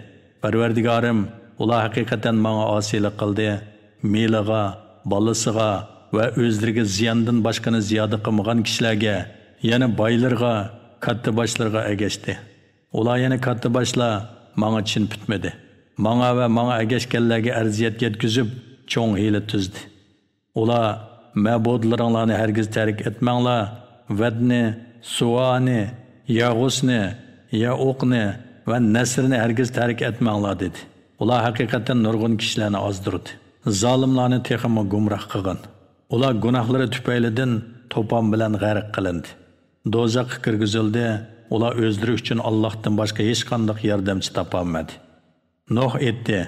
پەرۋەردىگارىم، ئۇلار ھەقىقەتەن ماڭا ئاسىيلىق قىلدى. مېلىغا، بالىسىغا ۋە ئۆزلىرىگە زىياندىن باشقىنى زىيادە قىلمىغان كىشىلەرگە، يەنە بايلىرىغا، كاتتىباشلىرىغا ئەگەشتى. ئۇلار، يەنى كاتتىباشلار، ماڭا چىن پۈتمىدى. ماڭا ۋە ماڭا ئەگەشكەنلەرگە ئەرزىيەت يەتكۈزۈپ، چوڭ ھىيلە تۈزدى. ئۇلار، مەبۇدلىرىڭلارنى ھەرگىز تەرك ئەتمەڭلار، ۋەدنى، سۇۋانى، يەغۇسنى، يەئۇقنى ۋە نەسرنى ھەرگىز تەرك ئەتمەڭلار، دېدى. ئۇلار ھەقىقەتەن نۇرغۇن كىشىلەرنى ئازدۇردى. زالىملارنى تېخىمۇ گۇمراھ قىلغىن. ئۇلار گۇناھلىرى تۈپەيلىدىن توپان بىلەن غەرق قىلىندى. دوزاخقا كىرگۈزۈلدى. ئۇلار ئۆزلىرى ئۈچۈن ئاللاھتىن باشقا ھېچقانداق ياردەمچى تاپالمىدى. نۇھ ئېيتتى،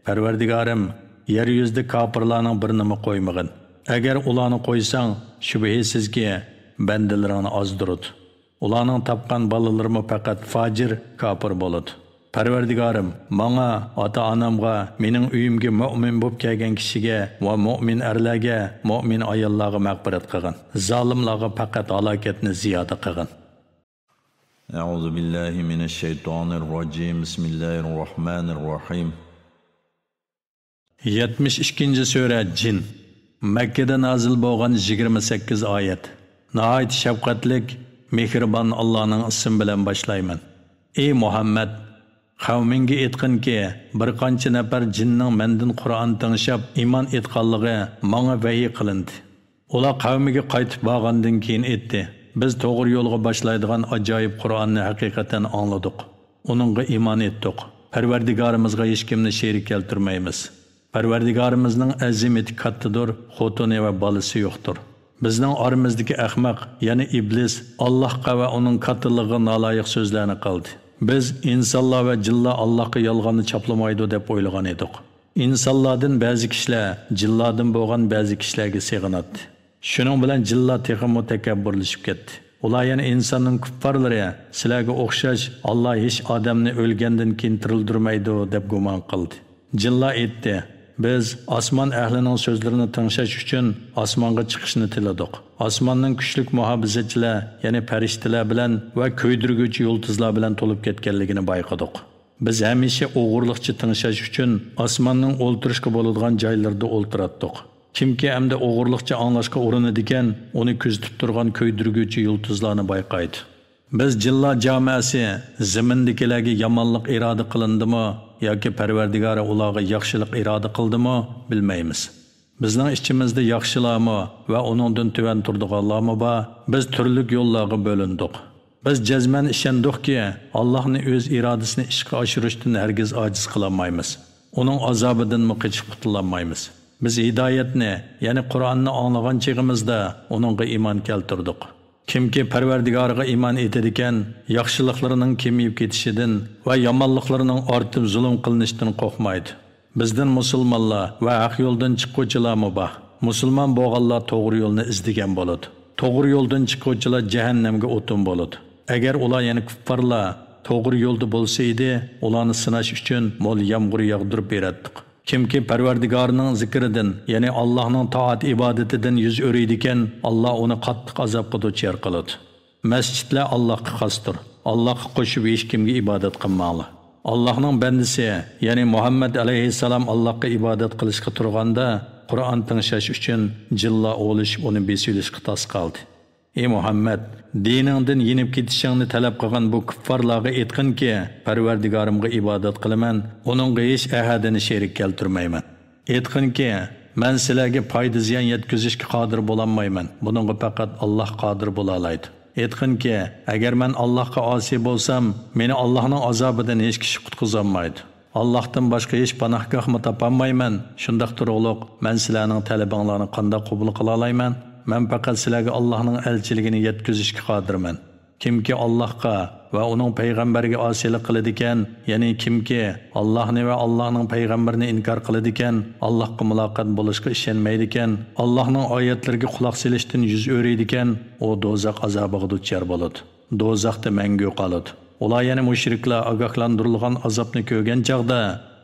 پەرۋەردىگارىم، يەر يۈزىدە كاپىرلارنىڭ بىرىنىمۇ قويمىغىن. ئەگەر ئۇلارنى قويساڭ، شۈبھىسىزكى، بەندىلىرىڭنى ئازدۇرىدۇ. ئۇلارنىڭ تاپقان بالىلىرىمۇ پەقەت فاجىر، كاپىر بولىدۇ. پەرۋەردىگارىم، ماڭا، ئاتا-ئانامغا، مېنىڭ ئۆيۈمگە مۆمىن بولۇپ كەلگەن كىشىگە ۋە مۆمىن ئەرلەرگە، مۆمىن ئاياللارغا مەغپىرەت قىلغىن. زالىملارغا پەقەت ھالاكەتنى زىيادە قىلغىن. أعوذ بالله من الشيطان الرجيم. بسم الله الرحمن الرحيم. يەتمىش ئىككىنچى سۈرە، جىن. مەككىدە نازىل بولغان، يىگىرمە سەككىز ئايەت. ناھايىتى شەپقەتلىك، مېھرىبان ئاللانىڭ ئىسمى بىلەن باشلايمەن. ئى مۇھەممەد، قەۋمىڭگە ئېيتقىنكى، بىر قانچە نەپەر جىننىڭ مەندىن قۇرئان تىڭشاپ ئىمان ئېيتقانلىقى ماڭا ۋەھىي قىلىندى. ئۇلار قەۋمىگە قايتىپ بارغاندىن كېيىن ئېيتتى، بىز توغرا يولغا باشلايدىغان ئاجايىپ قۇرئاننى ھەقىقەتەن ئاڭلىدۇق. ئۇنىڭغا ئىمان ئېيتتۇق. پەرۋەردىگارىمىزغا ھېچكىمنى شېرىك كەلتۈرمەيمىز. پەرۋەردىگارىمىزنىڭ ئەزىمىتى كاتتىدۇر، خوتۇنى ۋە بالىسى يوقتۇر. بىزنىڭ ئارىمىزدىكى ئەخمەق، يەنى ئىبلىس، ئاللاھقا ۋە ئۇنىڭ كاتتىلىقىغا نالايىق سۆزلەرنى قىلدى. بىز ئىنسانلار ۋە جىنلار ئاللاھقا يالغاننى چاپلىمايدۇ دەپ ئويلىغان ئىدۇق. ئىنسانلاردىن بەزى كىشىلەر جىنلاردىن بولغان بەزى كىشىلەرگە سېغىناتتى. شۇنىڭ بىلەن جىنلار تېخىمۇ تەكەببۇرلىشىپ كەتتى. ئۇلار يەنە ئىنساننىڭ كۇپپارلىرى، سىلەرگە ئوخشاش، ئاللا ھېچ ئادەمنى ئۆلگەندىن كېيىن تىرىلدۈرمەيدۇ، دەپ گۇمان قىلدى. جىنلار ئېيتتى، بىز ئاسمان ئەھلىنىڭ سۆزلىرىنى تىڭشاش ئۈچۈن ئاسمانغا چىقىشنى تىلىدۇق. ئاسماننىڭ كۈچلۈك مۇھاپىزەتچىلەر، يەنى پەرىشتىلەر بىلەن ۋە كۆيدۈرگۈچى يۇلتۇزلار بىلەن تولۇپ كەتكەنلىكىنى بايقىدۇق. بىز ھەمىشە ئوغرىلىقچە تىڭشاش ئۈچۈن ئاسماننىڭ ئولتۇرۇشقا بولىدىغان جايلىرىدا ئولتۇراتتۇق. كىمكى ئەمدى ئوغرىلىقچە ئاڭلاشقا ئۇرۇنىدىكەن، ئۇنى كۆزىتىپ تۇرغان كۆيدۈرگۈچى يۇلتۇزلارنى بايقايدۇ. بىز جىنلار جامەسى زېمىندىكىلەرگە يامانلىق ئىرادە قىلىندىمۇ ياكى پەرۋەردىگارى ئۇلارغا ياخشىلىق ئىرادە قىلدىمۇ، بىلمەيمىز. بىزنىڭ ئىچىمىزدە ياخشىلارمۇ ۋە ئۇنىڭدىن تۆۋەن تۇرىدىغانلارمۇ بار. بىز تۈرلۈك يوللارغا بۆلۈندۇق. بىز جەزمەن ئىشەندۇقكى، ئاللاھنى ئۆز ئىرادىسىنى ئىشقا ئاشۇرۇشتىن ھەرگىز ئاجىز قىلالمايمىز. ئۇنىڭ ئازابىدىنمۇ قېچىپ قۇتۇلالمايمىز. بىز ھىدايەتنى، يەنى قۇرئاننى ئاڭلىغان چېغىمىزدا ئۇنىڭغا ئىمان كەلتۈردۇق. كىمكى پەرۋەردىگارىغا ئىمان ئېيتىدىكەن، ياخشىلىقلىرىنىڭ كېمىيىپ كېتىشىدىن ۋە يامانلىقلىرىنىڭ ئارتىپ زۇلۇم قىلىنىشتىن قورقمايدۇ. بىزدىن مۇسۇلمانلار ۋە ھەق يولدىن چىققۇچىلارمۇ بار. مۇسۇلمان بولغانلار توغرا يولنى ئىزدىگەن بولىدۇ. توغرا يولدىن چىققۇچىلار جەھەننەمگە ئوتۇن بولىدۇ. ئەگەر ئۇلار، يەنى كۇپپارلار، توغرا يولدا بولسا ئىدى، ئۇلارنى سىناش ئۈچۈن مول يامغۇر ياغدۇرۇپ بېرەتتۇق. كىمكى پەرۋەردىگارىنىڭ زىكرىدىن، يەنى ئاللاھنىڭ تائەت-ئىبادىتىدىن يۈز ئۆرۈيدىكەن، ئاللا ئۇنى قاتتىق ئازابقا دۇچار قىلىدۇ. مەسچىتلەر ئاللاھقا خاستۇر. ئاللاھقا قوشۇپ ھېچكىمگە ئىبادەت قىلماڭلار. ئاللاھنىڭ بەندىسى، يەنى مۇھەممەد ئەلەيھىسسالام ئاللاھقا ئىبادەت قىلىشقا تۇرغاندا، قۇرئان تىڭشاش ئۈچۈن جىنلار ئولىشىپ ئۇنى بېسىۋېلىشقا تاس قالدى. ئى مۇھەممەد، دىنىڭدىن يېنىپ كېتىشىڭنى تەلەپ قىلغان بۇ كۇپپارلارغا ئېيتقىنكى، پەرۋەردىگارىمغا ئىبادەت قىلىمەن، ئۇنىڭغا ھېچ ئەھەدىنى شېرىك كەلتۈرمەيمەن. ئېيتقىنكى، مەن سىلەرگە پايدا-زىيان يەتكۈزۈشكە قادىر بولالمايمەن، بۇنىڭغا پەقەت ئاللاھ قادىر بولالايدۇ. ئېيتقىنكى، ئەگەر مەن ئاللاھقا ئاسىي بولسام، مېنى ئاللاھنىڭ ئازابىدىن ھېچ كىشى قۇتقۇزالمايدۇ. ئاللاھتىن باشقا ھېچ پاناھگاھمۇ تاپالمايمەن، شۇنداق تۇرۇقلۇق مەن سىلەرنىڭ تەلىپىڭلارنى قانداق قوبۇل قىلالايمەن؟ مەن پەقەت سىلەرگە ئاللاھنىڭ ئەلچىلىكىنى يەتكۈزۈشكە قادىرمەن. كىمكى ئاللاھقا ۋە ئۇنىڭ پەيغەمبەرگە ئاسىيلىق قىلىدىكەن، يەنى كىمكى ئاللاھنى ۋە ئاللاھنىڭ پەيغەمبىرىنى ئىنكار قىلىدىكەن، ئاللاھقا مۇلاقات بولۇشقا ئىشەنمەيدىكەن، ئاللاھنىڭ ئايەتلىرىگە قۇلاق سېلىشتىن يۈز ئۆرۈيدىكەن، ئۇ دوزاخ ئازابىغا دۇچار بولىدۇ. دوزاختا مەڭگۈ قالىدۇ. ئۇلار، يەنى مۇشرىكلار، ئاگاھلاندۇرۇلغان ئازابنى كۆرگەن چاغدا،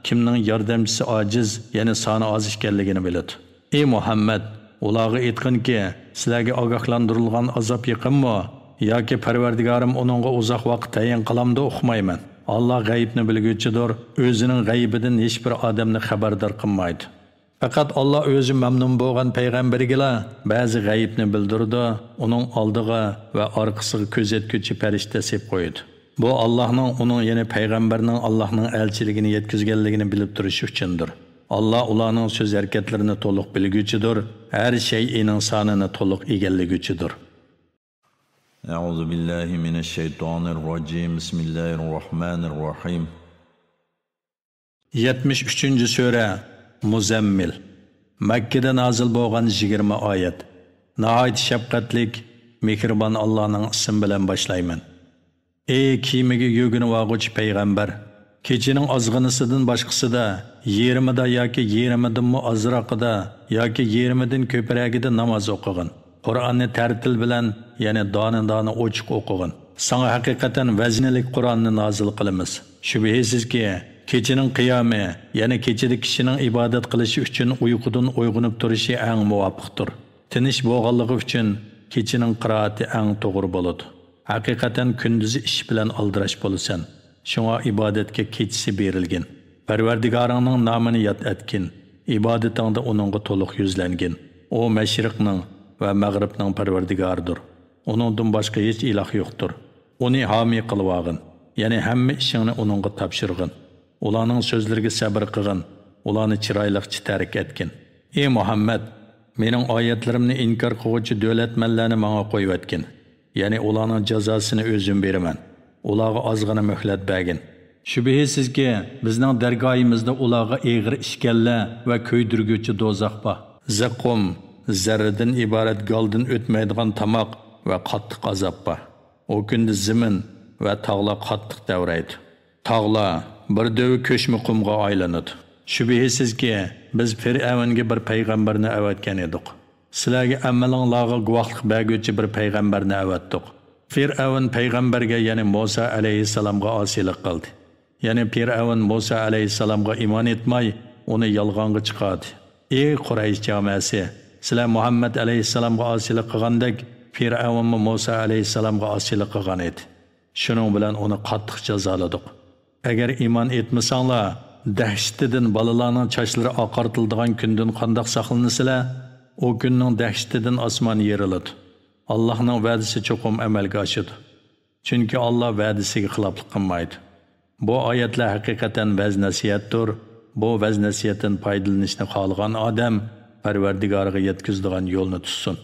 كىمنىڭ ياردەمچىسى ئاجىز، يەنى سانى ئاز ئىكەنلىكىنى بىلىدۇ. ئى مۇھەممەد، ئۇلارغا ئېيتقىنكى، سىلەرگە ئاگاھلاندۇرۇلغان ئازاب يېقىنمۇ؟ ياكى پەرۋەردىگارىم ئۇنىڭغا ئۇزاق ۋاقىت تەيىن قىلامدۇ، ئۇقمايمەن. ئاللا غەيىبنى بىلگۈچىدۇر، ئۆزىنىڭ غەيبىدىن ھېچبىر ئادەمنى خەۋەردار قىلمايدۇ. پەقەت ئاللا ئۆزى مەمنۇن بولغان پەيغەمبىرىگىلا بەزى غەيىبنى بىلدۈرىدۇ، ئۇنىڭ ئالدىغا ۋە ئارقىسىغا كۆزەتكۈچى پەرىشتە سېلىپ قويىدۇ. بۇ ئاللاھنىڭ ئۇنىڭ، يەنى پەيغەمبەرنىڭ ئاللاھنىڭ ئەلچىلىكىنى يەتكۈزگەنلىكىنى بىلىپ تۇرۇشى ئۈچۈندۇر. ئاللا ئۇلارنىڭ سۆز ھەرىكەتلىرىنى تولۇق بىلگۈچىدۇر، ھەر شەيئىنىڭ سانىنى تولۇق ئىگىلىگۈچىدۇر. أعوذ بالله من الشيطان الرجيم. بسم الله الرحمن الرحيم. يەتمىش ئۈچىنچى سۈرە، مۇزەممىل. مەككىدە نازىل بولغان، يىگىرمە ئايەت. ناھايىتى شەپقەتلىك، مېھرىبان ئاللانىڭ ئىسمى بىلەن باشلايمەن. ئى كىيىمىگە يۆگىنىۋالغۇچى پەيغەمبەر! كېچىنىڭ ئازغىنىسىدىن باشقىسىدا، يېرىمىدا ياكى يېرىمىدىنمۇ ئازراقىدا ياكى يېرىمىدىن كۆپرەكىدە ناماز ئوقۇغىن. قۇرئاننى تەرتىل بىلەن، يەنى دانە-دانە ئوچۇق ئوقۇغىن. ساڭا ھەقىقەتەن ۋەزنىلىك قۇرئاننى نازىل قىلىمىز. شۈبھىسىزكى، كېچىنىڭ قىيامى، يەنى كېچىدە كىشىنىڭ ئىبادەت قىلىشى ئۈچۈن ئۇيقۇدىن ئويغىنىپ تۇرۇشى ئەڭ مۇۋاپىقتۇر. تىنچ بولغانلىقى ئۈچۈن كېچىنىڭ قىرائىتى ئەڭ توغرا بولىدۇ. ھەقىقەتەن كۈندۈزى ئىش بىلەن ئالدىراش بولىسەن. شۇڭا ئىبادەتكە كېچىسى بېرىلگىن. پەرۋەردىگارىڭنىڭ نامىنى ياد ئەتكىن. ئىبادىتىڭدە ئۇنىڭغا تولۇق يۈزلەنگىن. ئۇ مەشرىقنىڭ ۋە مەغرىبنىڭ پەرۋەردىگارىدۇر. ئۇنىڭدىن باشقا ھېچ ئىلاھ يوقتۇر. ئۇنى ھامىي قىلىۋالغىن. يەنى ھەممە ئىشىڭنى ئۇنىڭغا تاپشۇرغىن. ئۇلارنىڭ سۆزلىرىگە سەبىر قىلغىن. ئۇلارنى چىرايلىقچە تەرك ئەتكىن. ئى مۇھەممەد! مېنىڭ ئايەتلىرىمنى ئىنكار قىلغۇچى دۆلەتمەنلەرنى ماڭا قويۇۋەتكىن. يەنى ئۇلارنىڭ جازاسىنى ئۆزۈم بېرىمەن. ئۇلارغا ئازغىنە مۆھلەت بەرگىن. شۈبھىسىزكى، بىزنىڭ دەرگاھىمىزدا ئۇلارغا ئېغىر ئىشكەنلە ۋە كۆيدۈرگۈچى دوزاخ بار. زەققۇم، زەررىدىن ئىبارەت گالدىن ئۆتمەيدىغان تاماق ۋە قاتتىق ئازاب بار. ئۇ كۈندە زېمىن ۋە تاغلار قاتتىق تەۋرەيدۇ. تاغلار بىر دۆۋە كۆچمە قۇمغا ئايلىنىدۇ. شۈبھىسىزكى، بىز پىرئەۋنگە بىر پەيغەمبەرنى ئەۋەتكەن ئىدۇق. سىلەرگە ئەمەلىڭلارغا گۇۋاھلىق بەرگۈچى بىر پەيغەمبەرنى ئەۋەتتۇق. پىرئەۋن پەيغەمبەرگە، يەنى مۇسا ئەلەيھىسسالامغا ئاسىيلىق قىلدى. يەنى پىرئەۋن مۇسا ئەلەيھىسسالامغا ئىمان ئېيتماي، ئۇنى يالغانغا چىقاردى. ئى قۇرەيش جامەسى! سىلەر مۇھەممەد ئەلەيھىسسالامغا ئاسىيلىق قىلغاندەك، پىرئەۋنمۇ مۇسا ئەلەيھىسسالامغا ئاسىيلىق قىلغان ئىدى. شۇنىڭ بىلەن ئۇنى قاتتىق جازالىدۇق. ئەگەر ئىمان ئېيتمىساڭلار، دەھشىتىدىن بالىلارنىڭ چاچلىرى ئاقارتىلىدىغان كۈندىن قانداق ساقلىنىسىلەر؟ ئۇ كۈننىڭ دەھشىتىدىن ئاسمان يېرىلىدۇ. ئاللاھنىڭ ۋەدىسى چوقۇم ئەمەلگە ئاشىدۇ. چۈنكى ئاللا ۋەدىسىگە خىلاپلىق قىلمايدۇ. بۇ ئايەتلەر ھەقىقەتەن ۋەز-نەسىھەتتۇر. بۇ ۋەز-نەسىھەتتىن پايدىلىنىشنى خالىغان ئادەم پەرۋەردىگارىغا يەتكۈزىدىغان يولنى تۇتسۇن.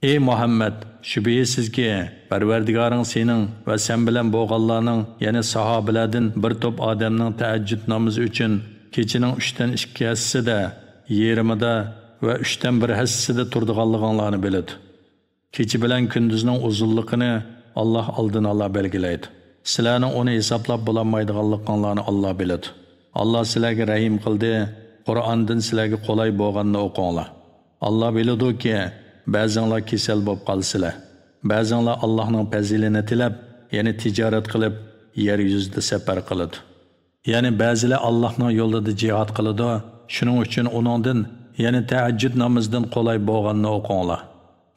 ئى مۇھەممەد! شۈبھىسىزكى، پەرۋەردىگارىڭ سېنىڭ ۋە سەن بىلەن بولغانلارنىڭ، يەنى ساھابىلەردىن بىر توپ ئادەمنىڭ تەھەججۇد نامىزى ئۈچۈن كېچىنىڭ ئۈچتىن ئىككى ھەسسىسىدە، يېرىمىدا ۋە ئۈچتىن بىر ھەسسىسىدە تۇرىدىغانلىقىڭلارنى بىلىدۇ. كېچە بىلەن كۈندۈزنىڭ ئۇزۇنلۇقىنى ئاللا ئالدىن ئالا بەلگىلەيدۇ. سىلەرنىڭ ئۇنى ھېسابلاپ بولالمايدىغانلىقىڭلارنى ئاللا بىلىدۇ. ئاللا سىلەرگە رەھىم قىلدى، قۇرئاندىن سىلەرگە قولاي بولغاننى ئوقۇڭلار. ئاللا بىلىدۇكى، بەزىڭلار كېسەل بوپ قالىسىلەر. بەزىڭلار ئاللانىڭ پەزىلىنى تىلەپ، يەنى تىجارەت قىلىپ، يەر يۈزىدە سەپەر قىلىدۇ. يەنى بەزىلەر ئاللانىڭ يولىدا جىھاد قىلىدۇ، شۇنىڭ ئۈچۈن ئۇنىڭدىن، يەنى تەھەججۇد نامىزىدىن قولاي بولغاننى ئوقۇڭلار.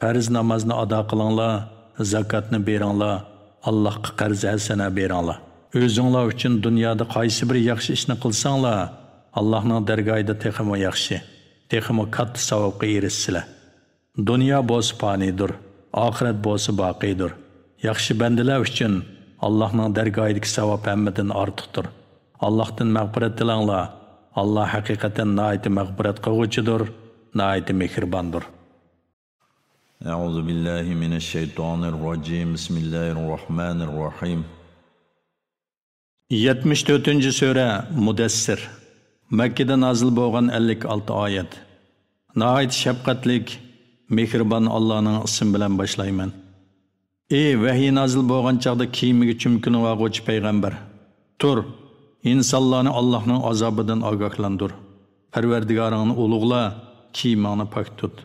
پەرز نامازنى ئادا قىلىڭلار، زاكاتنى بېرىڭلار، ئاللاھقا قەرز ھەسەنە بېرىڭلار. ئۆزۈڭلار ئۈچۈن دۇنيادا قايسى بىر ياخشى ئىشنى قىلساڭلار، ئاللاھنىڭ دەرگاھىدا تېخىمۇ ياخشى، تېخىمۇ كاتتا ساۋابقا ئېرىشىسىلەر. دۇنيا بولسا پانىيدۇر، ئاخىرەت بولسا باقىيدۇر. ياخشى بەندىلەر ئۈچۈن ئاللاھنىڭ دەرگاھىدىكى ساۋاب ھەممىدىن ئارتۇقتۇر. ئاللاھتىن مەغپىرەت تىلەڭلار. ئاللاھ ھەقىقەتەن ناھايىتى مەغپىرەت قىلغۇچىدۇر، ناھايىتى مېھرىباندۇر. أعوذ بالله من الشيطان الرجيم. بسم الله الرحمن الرحيم. يەتمىش تۆتىنچى سۈرە، مۇدەسسىر. مەككىدە نازىل بولغان ئەللىك ئالتە ئايەت. ناھايىتى شەپقەتلىك، مېھرىبان ئاللانىڭ ئىسمى بىلەن باشلايمەن. ئى ۋەھىي نازىل بولغان چاغدا كىيىمىگە چۈمكىنىۋالغۇچى پەيغەمبەر! تۇر، ئىنسانلارنى ئاللاھنىڭ ئازابىدىن ئاگاھلاندۇر. پەرۋەردىگارىڭنى ئۇلۇغلا، كىيىمىڭنى پاك تۇت.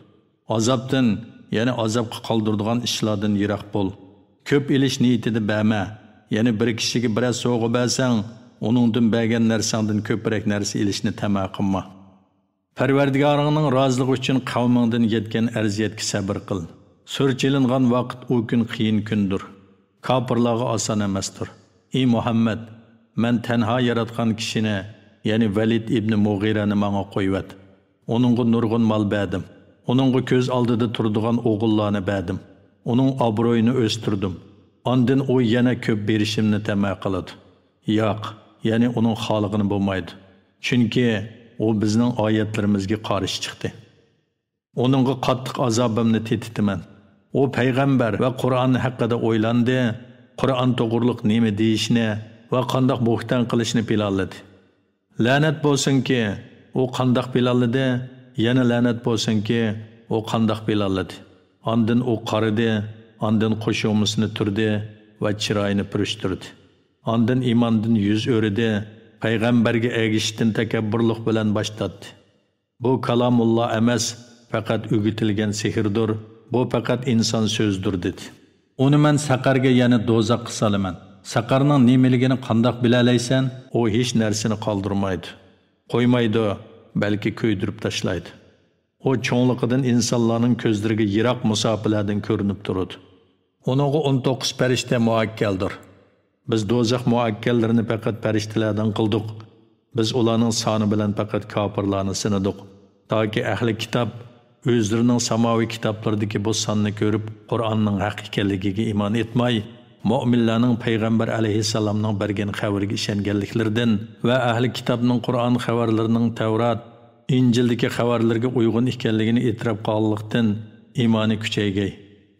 ئازابتىن، يەنى ئازابقا قالدۇرىدىغان ئىشلاردىن يىراق بول. كۆپ ئېلىش نىيىتىدە بەرمە، يەنى بىر كىشىگە بىرەر سوۋغا بەرسەڭ، ئۇنىڭدىن بەرگەن نەرسەڭدىن كۆپرەك نەرسە ئېلىشنى تەمە قىلما. پەرۋەردىگارىڭنىڭ رازىلىقى ئۈچۈن قەۋمىڭدىن يەتكەن ئەزىيەتكە سەبرى قىل. سۈر چېلىنغان ۋاقىت ئۇ كۈن قىيىن كۈندۇر. كاپىرلارغا ئاسان ئەمەستۇر. ئى مۇھەممەد! مەن تەنھا ياراتقان كىشىنى، يەنى ۋەلىد ئىبنى مۇغىرەنى ماڭا قويۇۋەت. ئۇنىڭغا نۇرغۇن مال بەردىم. ئۇنىڭغا كۆز ئالدىدا تۇرىدىغان ئوغۇللارنى بەردىم. ئۇنىڭ ئابرۇيىنى ئۆستۈردۈم. ئاندىن ئۇ يەنە كۆپ بېرىشىمنى تەمە قىلىدۇ. ياق، يەنى ئۇنىڭ خالىغىنى بولمايدۇ. چۈنكى ئۇ بىزنىڭ ئايەتلىرىمىزگە قارشى چىقتى. ئۇنىڭغا قاتتىق ئازابىمنى تېتىتىمەن. ئۇ پەيغەمبەر ۋە قۇرئان ھەققىدە ئويلاندى، قۇرئان توغرۇلۇق نېمە دېيىشنى ۋە قانداق بوھتان قىلىشنى پىلانلىدى. لەنەت بولسۇنكى، ئۇ قانداق پىلانلىدى، يەنە لەنەت بولسۇنكى، ئۇ قانداق پىلانلىدى. ئاندىن ئۇ قارىدى، ئاندىن قوشۇمىسىنى تۈردى ۋە چىرايىنى پۈرۈشتۈردى. ئاندىن ئىماندىن يۈز ئۆرۈدى، پەيغەمبەرگە ئەگىشىشتىن تەكەببۇرلۇق بىلەن باش تارتتى. بۇ كالامۇللا ئەمەس، پەقەت ئۆگىتىلگەن سېھىردۇر، بۇ پەقەت ئىنسان سۆزىدۇر دېدى. ئۇنى مەن سەقەرگە يەنى دوزاخقا سالىمەن. سەقەرنىڭ نېمىلىكىنى قانداق بىلەلەيسەن؟ ئۇ ھېچ نەرسىنى قالدۇرمايدۇ. قويمايدۇ، بەلكى كۆيدۈرۈپ تاشلايدۇ. ئۇ چوڭلۇقىدىن ئىنسانلارنىڭ كۆزلىرىگە يىراق مۇساپىلەردىن كۆرۈنۈپ تۇرىدۇ. ئۇنىڭغا ئون توققۇز پەرىشتە مۇئەككەلدۇر. بىز دوزاخ مۇئەككەللىرىنى پەقەت پەرىشتىلەردىن قىلدۇق. بىز ئۇلارنىڭ سانى بىلەن پەقەت كاپىرلارنى سىنىدۇق. تاكى ئەھلى كىتاب ئۆزلىرىنىڭ ساماۋىي كىتابلىرىدىكى بۇ ساننى كۆرۈپ، قۇرئاننىڭ ھەق ئىكەنلىكىگە ئىمان ئېيتماي، مۆمىنلەرنىڭ پەيغەمبەر ئەلەيھىسسالامنىڭ بەرگەن خەۋىرىگە ئىشەنگەنلىكلىرىدىن ۋە ئەھلى كىتابنىڭ قۇرئان خەۋەرلىرىنىڭ تەۋرات، ئىنجىلدىكى خەۋەرلىرىگە ئۇيغۇن ئىكەنلىكىنى ئېتىراپ قىلغانلىقتىن، ئىمانى كۈچەيگەي.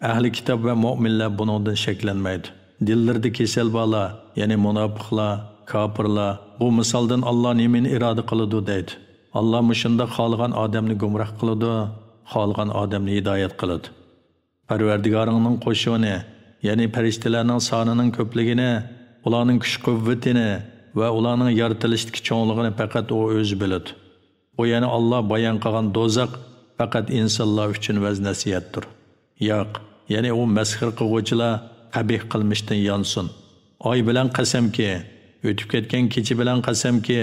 ئەھلى كىتاب ۋە مۆمىنلەر بۇنىڭدىن شەكلەنمەيدۇ. دىللىرىدا كېسەل بارلار، يەنى مۇناپىقلار، كاپىرلار، بۇ مىسالدىن ئاللا نېمىنى ئىرادە قىلىدۇ دەيدۇ. ئاللا مۇشۇنداق خالىغان ئادەمنى گۇمراھ قىلىدۇ، خالىغان ئادەمنى ھىدايەت قىلىدۇ. پەرۋەردىگارىڭنىڭ قوشۇنى، يەنى پەرىشتىلەرنىڭ سانىنىڭ كۆپلۈكىنى، ئۇلارنىڭ كۈچ-قۇۋۋىتىنى ۋە ئۇلارنىڭ يارىتىلىشتىكى چوڭلۇقىنى پەقەت ئۇ ئۆزى بىلىدۇ. ئۇ يەنە ئاللا بايان قىلغان دوزاخ پەقەت ئىنسانلار ئۈچۈن ۋەز-نەسىھەتتۇر. ياق، يەنى ئۇ مەسخىرە قىلغۇچىلار قەبىھ قىلمىشتىن يانسۇن. ئاي بىلەن قەسەمكى، ئۆتۈپ كەتكەن كېچە بىلەن قەسەمكى،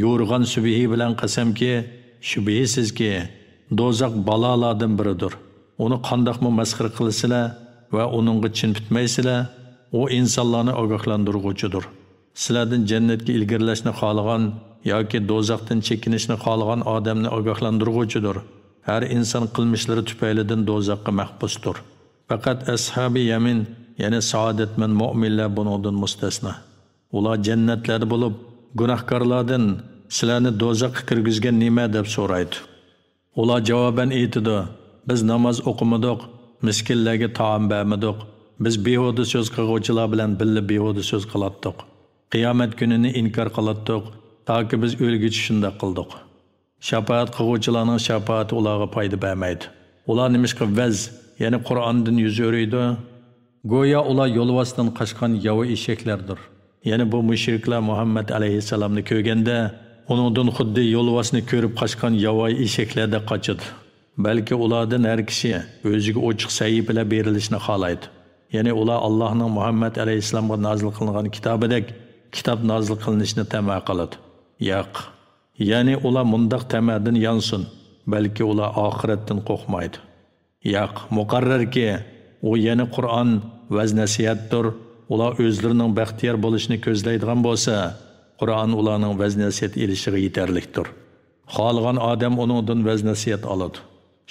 يورۇغان سۈبھى بىلەن قەسەمكى، شۈبھىسىزكى، دوزاخ بالالاردىن بىرىدۇر. ئۇنى قانداقمۇ مەسخىرە قىلىسىلەر ۋە ئۇنىڭغا چىن پۈتمەيسىلەر، ئۇ ئىنسانلارنى ئاگاھلاندۇرغۇچىدۇر. سىلەردىن جەننەتكە ئىلگىرىلەشنى خالىغان ياكى دوزاختىن چېكىنىشنى خالىغان ئادەمنى ئاگاھلاندۇرغۇچىدۇر. ھەر ئىنسان قىلمىشلىرى تۈپەيلىدىن دوزاخقا مەھبۇستۇر. پەقەت ئەسھابى يەمىن، يەنى سائادەتمەن مۆمىنلەر بۇنىڭدىن مۇستەسنا. ئۇلار جەننەتلەردە بولۇپ، گۇناھكارلاردىن، سىلەرنى دوزاخقا كىرگۈزگەن نېمە؟ دەپ سورايدۇ. ئۇلار جاۋابەن ئېيتىدۇ، بىز ناماز ئوقۇمىدۇق، مىسكىنلەرگە تائام بەرمىدۇق، بىز بىھۇدە سۆز قىلغۇچىلار بىلەن بىللە بىھۇدە سۆز قىلاتتۇق، قىيامەت كۈنىنى ئىنكار قىلاتتۇق، تاكى بىز ئۆلگۈچە شۇنداق قىلدۇق. شاپائەت قىلغۇچىلارنىڭ شاپائىتى ئۇلارغا پايدا بەرمەيدۇ. ئۇلار نېمىشقا ۋەز، يەنى قۇرئاندىن يۈز ئۆرۈيدۇ؟ گويا ئۇلار يولۋاستىن قاچقان ياۋا ئېشەكلەردۇر. يەنى بۇ مۇشرىكلار مۇھەممەد ئەلەيھىسسالامنى كۆرگەندە، ئۇنىڭدىن خۇددى يولۋاسنى كۆرۈپ قاچقان ياۋايى ئېشەكلەردەك قاچىدۇ. بەلكى ئۇلاردىن ھەر كىشى ئۆزىگە ئوچۇق سەھىپىلەر بېرىلىشىنى خالايدۇ. يەنى ئۇلار ئاللاھنىڭ مۇھەممەد ئەلەيھىسسالامغا نازىل قىلىنغان كىتابىدەك كىتاب نازىل قىلىنىشىنى تەمە قىلىدۇ. ياق. يەنى ئۇلار مۇنداق تەمەدىن يانسۇن، بەلكى ئۇلار ئاخىرەتتىن قورقمايدۇ. ياق، مۇقەررەركى، ئۇ يەنە قۇرئان، ۋەز-نەسىھەتتۇر. ئۇلار ئۆزلىرىنىڭ بەختىيار بولۇشىنى كۆزلەيدىغان بولسا، قۇرئان ئۇلارنىڭ ۋەز-نەسىھەت ئېلىشىغا يېتەرلىكتۇر. خالىغان ئادەم ئۇنىڭدىن ۋەز-نەسىھەت ئالىدۇ.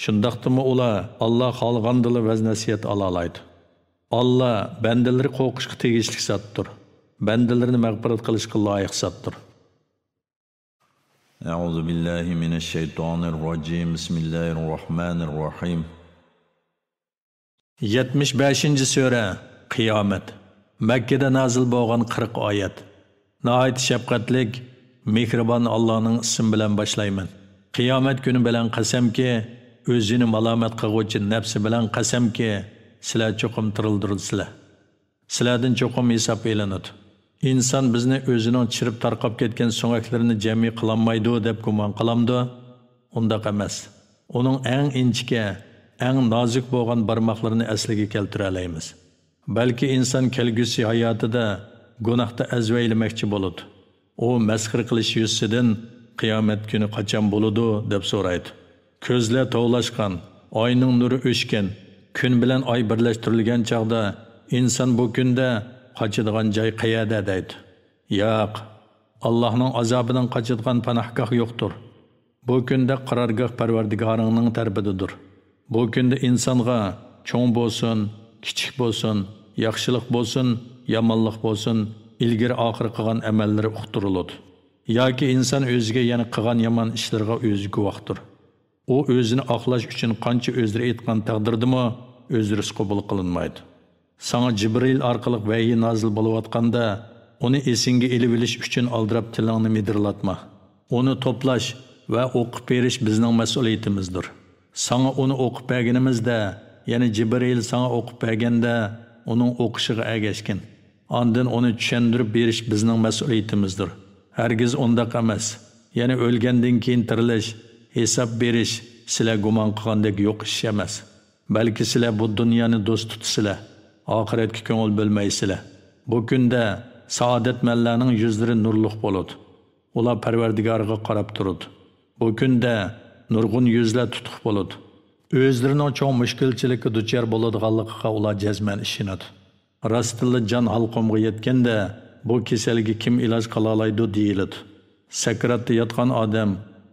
شۇنداقتىمۇ ئۇلار ئاللا خالىغاندىلا ۋەز-نەسىھەت ئالالايدۇ. ئاللا بەندىلىرى قورقۇشقا تېگىشلىك زاتتۇر. بەندىلىرىنى مەغپىرەت قىلىشقا لايىق زاتتۇر. أعوذ بالله من الشيطان الرجيم. بسم الله الرحمن الرحيم. يەتمىش بەشىنچى سۈرە، قىيامەت. مەككىدە نازىل بولغان قىرىق ئايەت. ناھايىتى شەپقەتلىك، مېھرىبان ئاللانىڭ ئىسمى بىلەن باشلايمەن. قىيامەت كۈنى بىلەن قەسەمكى، ئۆزىنى مالامەت قىلغۇچى نەپسى بىلەن قەسەمكى، سىلەر چوقۇم تىرىلدۇرۇلىسىلەر. سىلەردىن چوقۇم ھېساب ئېلىنىدۇ. ئىنسان بىزنى ئۆزىنىڭ چىرىپ تارقاپ كەتكەن سۆڭەكلىرىنى جەمئىي قىلالمايدۇ دەپ گۇمان قىلامدۇ؟ ئۇنداق ئەمەس. ئۇنىڭ ئەڭ ئىنچىكە، ئەڭ نازۇك بولغان بارماقلىرىنى ئەسلىگە كەلتۈرەلەيمىز. بەلكى ئىنسان كەلگۈسى ھاياتىدا گۇناھتا ئەزۋەيلىمەكچى بولىدۇ. ئۇ مەسخىرە قىلىش يۈزىسىدىن، «قىيامەت كۈنى قاچان بولىدۇ؟» دەپ سورايدۇ. كۆزلەر توۋلاشقان، ئاينىڭ نۇرى ئۆچكەن، كۈن بىلەن ئاي بىرلەشتۈرۈلگەن چاغدا ئىنسان بۇ كۈندە قاچىدىغان جاي قەيەردە دەيدۇ. ياق، ئاللاھنىڭ ئازابىدىن قاچىدىغان پاناھگاھ يوقتۇر. بۇ كۈندە قارارگاھ پەرۋەردىگارىڭنىڭ تەرىپىدىدۇر. بۇ كۈندە ئىنسانغا چوڭ بولسۇن، كىچىك بولسۇن، ياخشىلىق بولسۇن، يامانلىق بولسۇن، ئىلگىرى ئاخىرى قىلغان ئەمەللىرى ئۇقتۇرۇلىدۇ. ياكى ئىنسان ئۆزىگە يەنە قىلغان يامان ئىشلىرىغا ئۆزى گۇۋاھتۇر. ئۇ ئۆزىنى ئاقلاش ئۈچۈن قانچە ئۆزرە ئېيتقان تەقدىردىمۇ ئۆزرىسى قوبۇل قىلىنمايدۇ. ساڭا جىبرىئىل ئارقىلىق ۋەھىي نازىل بولۇۋاتقاندا، ئۇنى ئېسىڭگە ئېلىۋېلىش ئۈچۈن ئالدىراپ تىلىڭنى مىدىرلاتما. ئۇنى توپلاش ۋە ئوقۇپ بېرىش بىزنىڭ مەسئۇلىيىتىمىزدۇر. ساڭا ئۇنى ئوقۇپ بەرگىنىمىزدە، يەنى جىبرىئىل ساڭا ئوقۇپ بەرگەندە، ئۇنىڭ ئوقۇشىغا ئەگەشكىن. ئاندىن ئۇنى چۈشەندۈرۈپ بېرىش بىزنىڭ مەسئۇلىيىتىمىزدۇر. ھەرگىز ئۇنداق ئەمەس. يەنى ئۆلگەندىن كېيىن تىرىلىش، ھېساب بېرىش سىلەر گۇمان قىلغاندەك يوق ئىش ئەمەس. بەلكى سىلەر بۇ دۇنيانى دوست تۇتىسىلەر، ئاخىرەتكە كۆڭۈل بۆلمەيسىلەر. بۇ كۈندە سائادەتمەنلەرنىڭ يۈزلىرى نۇرلۇق بولىدۇ. ئۇلار پەرۋەردىگارىغا قاراپ تۇرىدۇ. بۇ كۈندە نۇرغۇن يۈزلەر تۇتۇق بولىدۇ. ئۆزلىرىنىڭ چوڭ مۈشكۈلچىلىككە دۇچار بولىدىغانلىقىغا ئۇلار جەزمەن ئىشىنىدۇ. راستتىنلا جان ھالقۇمغا يەتكەندە، بۇ كېسەلگە كىم ئىلاج قىلالايدۇ دېيىلىدۇ. سەكراتتا ياتقان ئادەم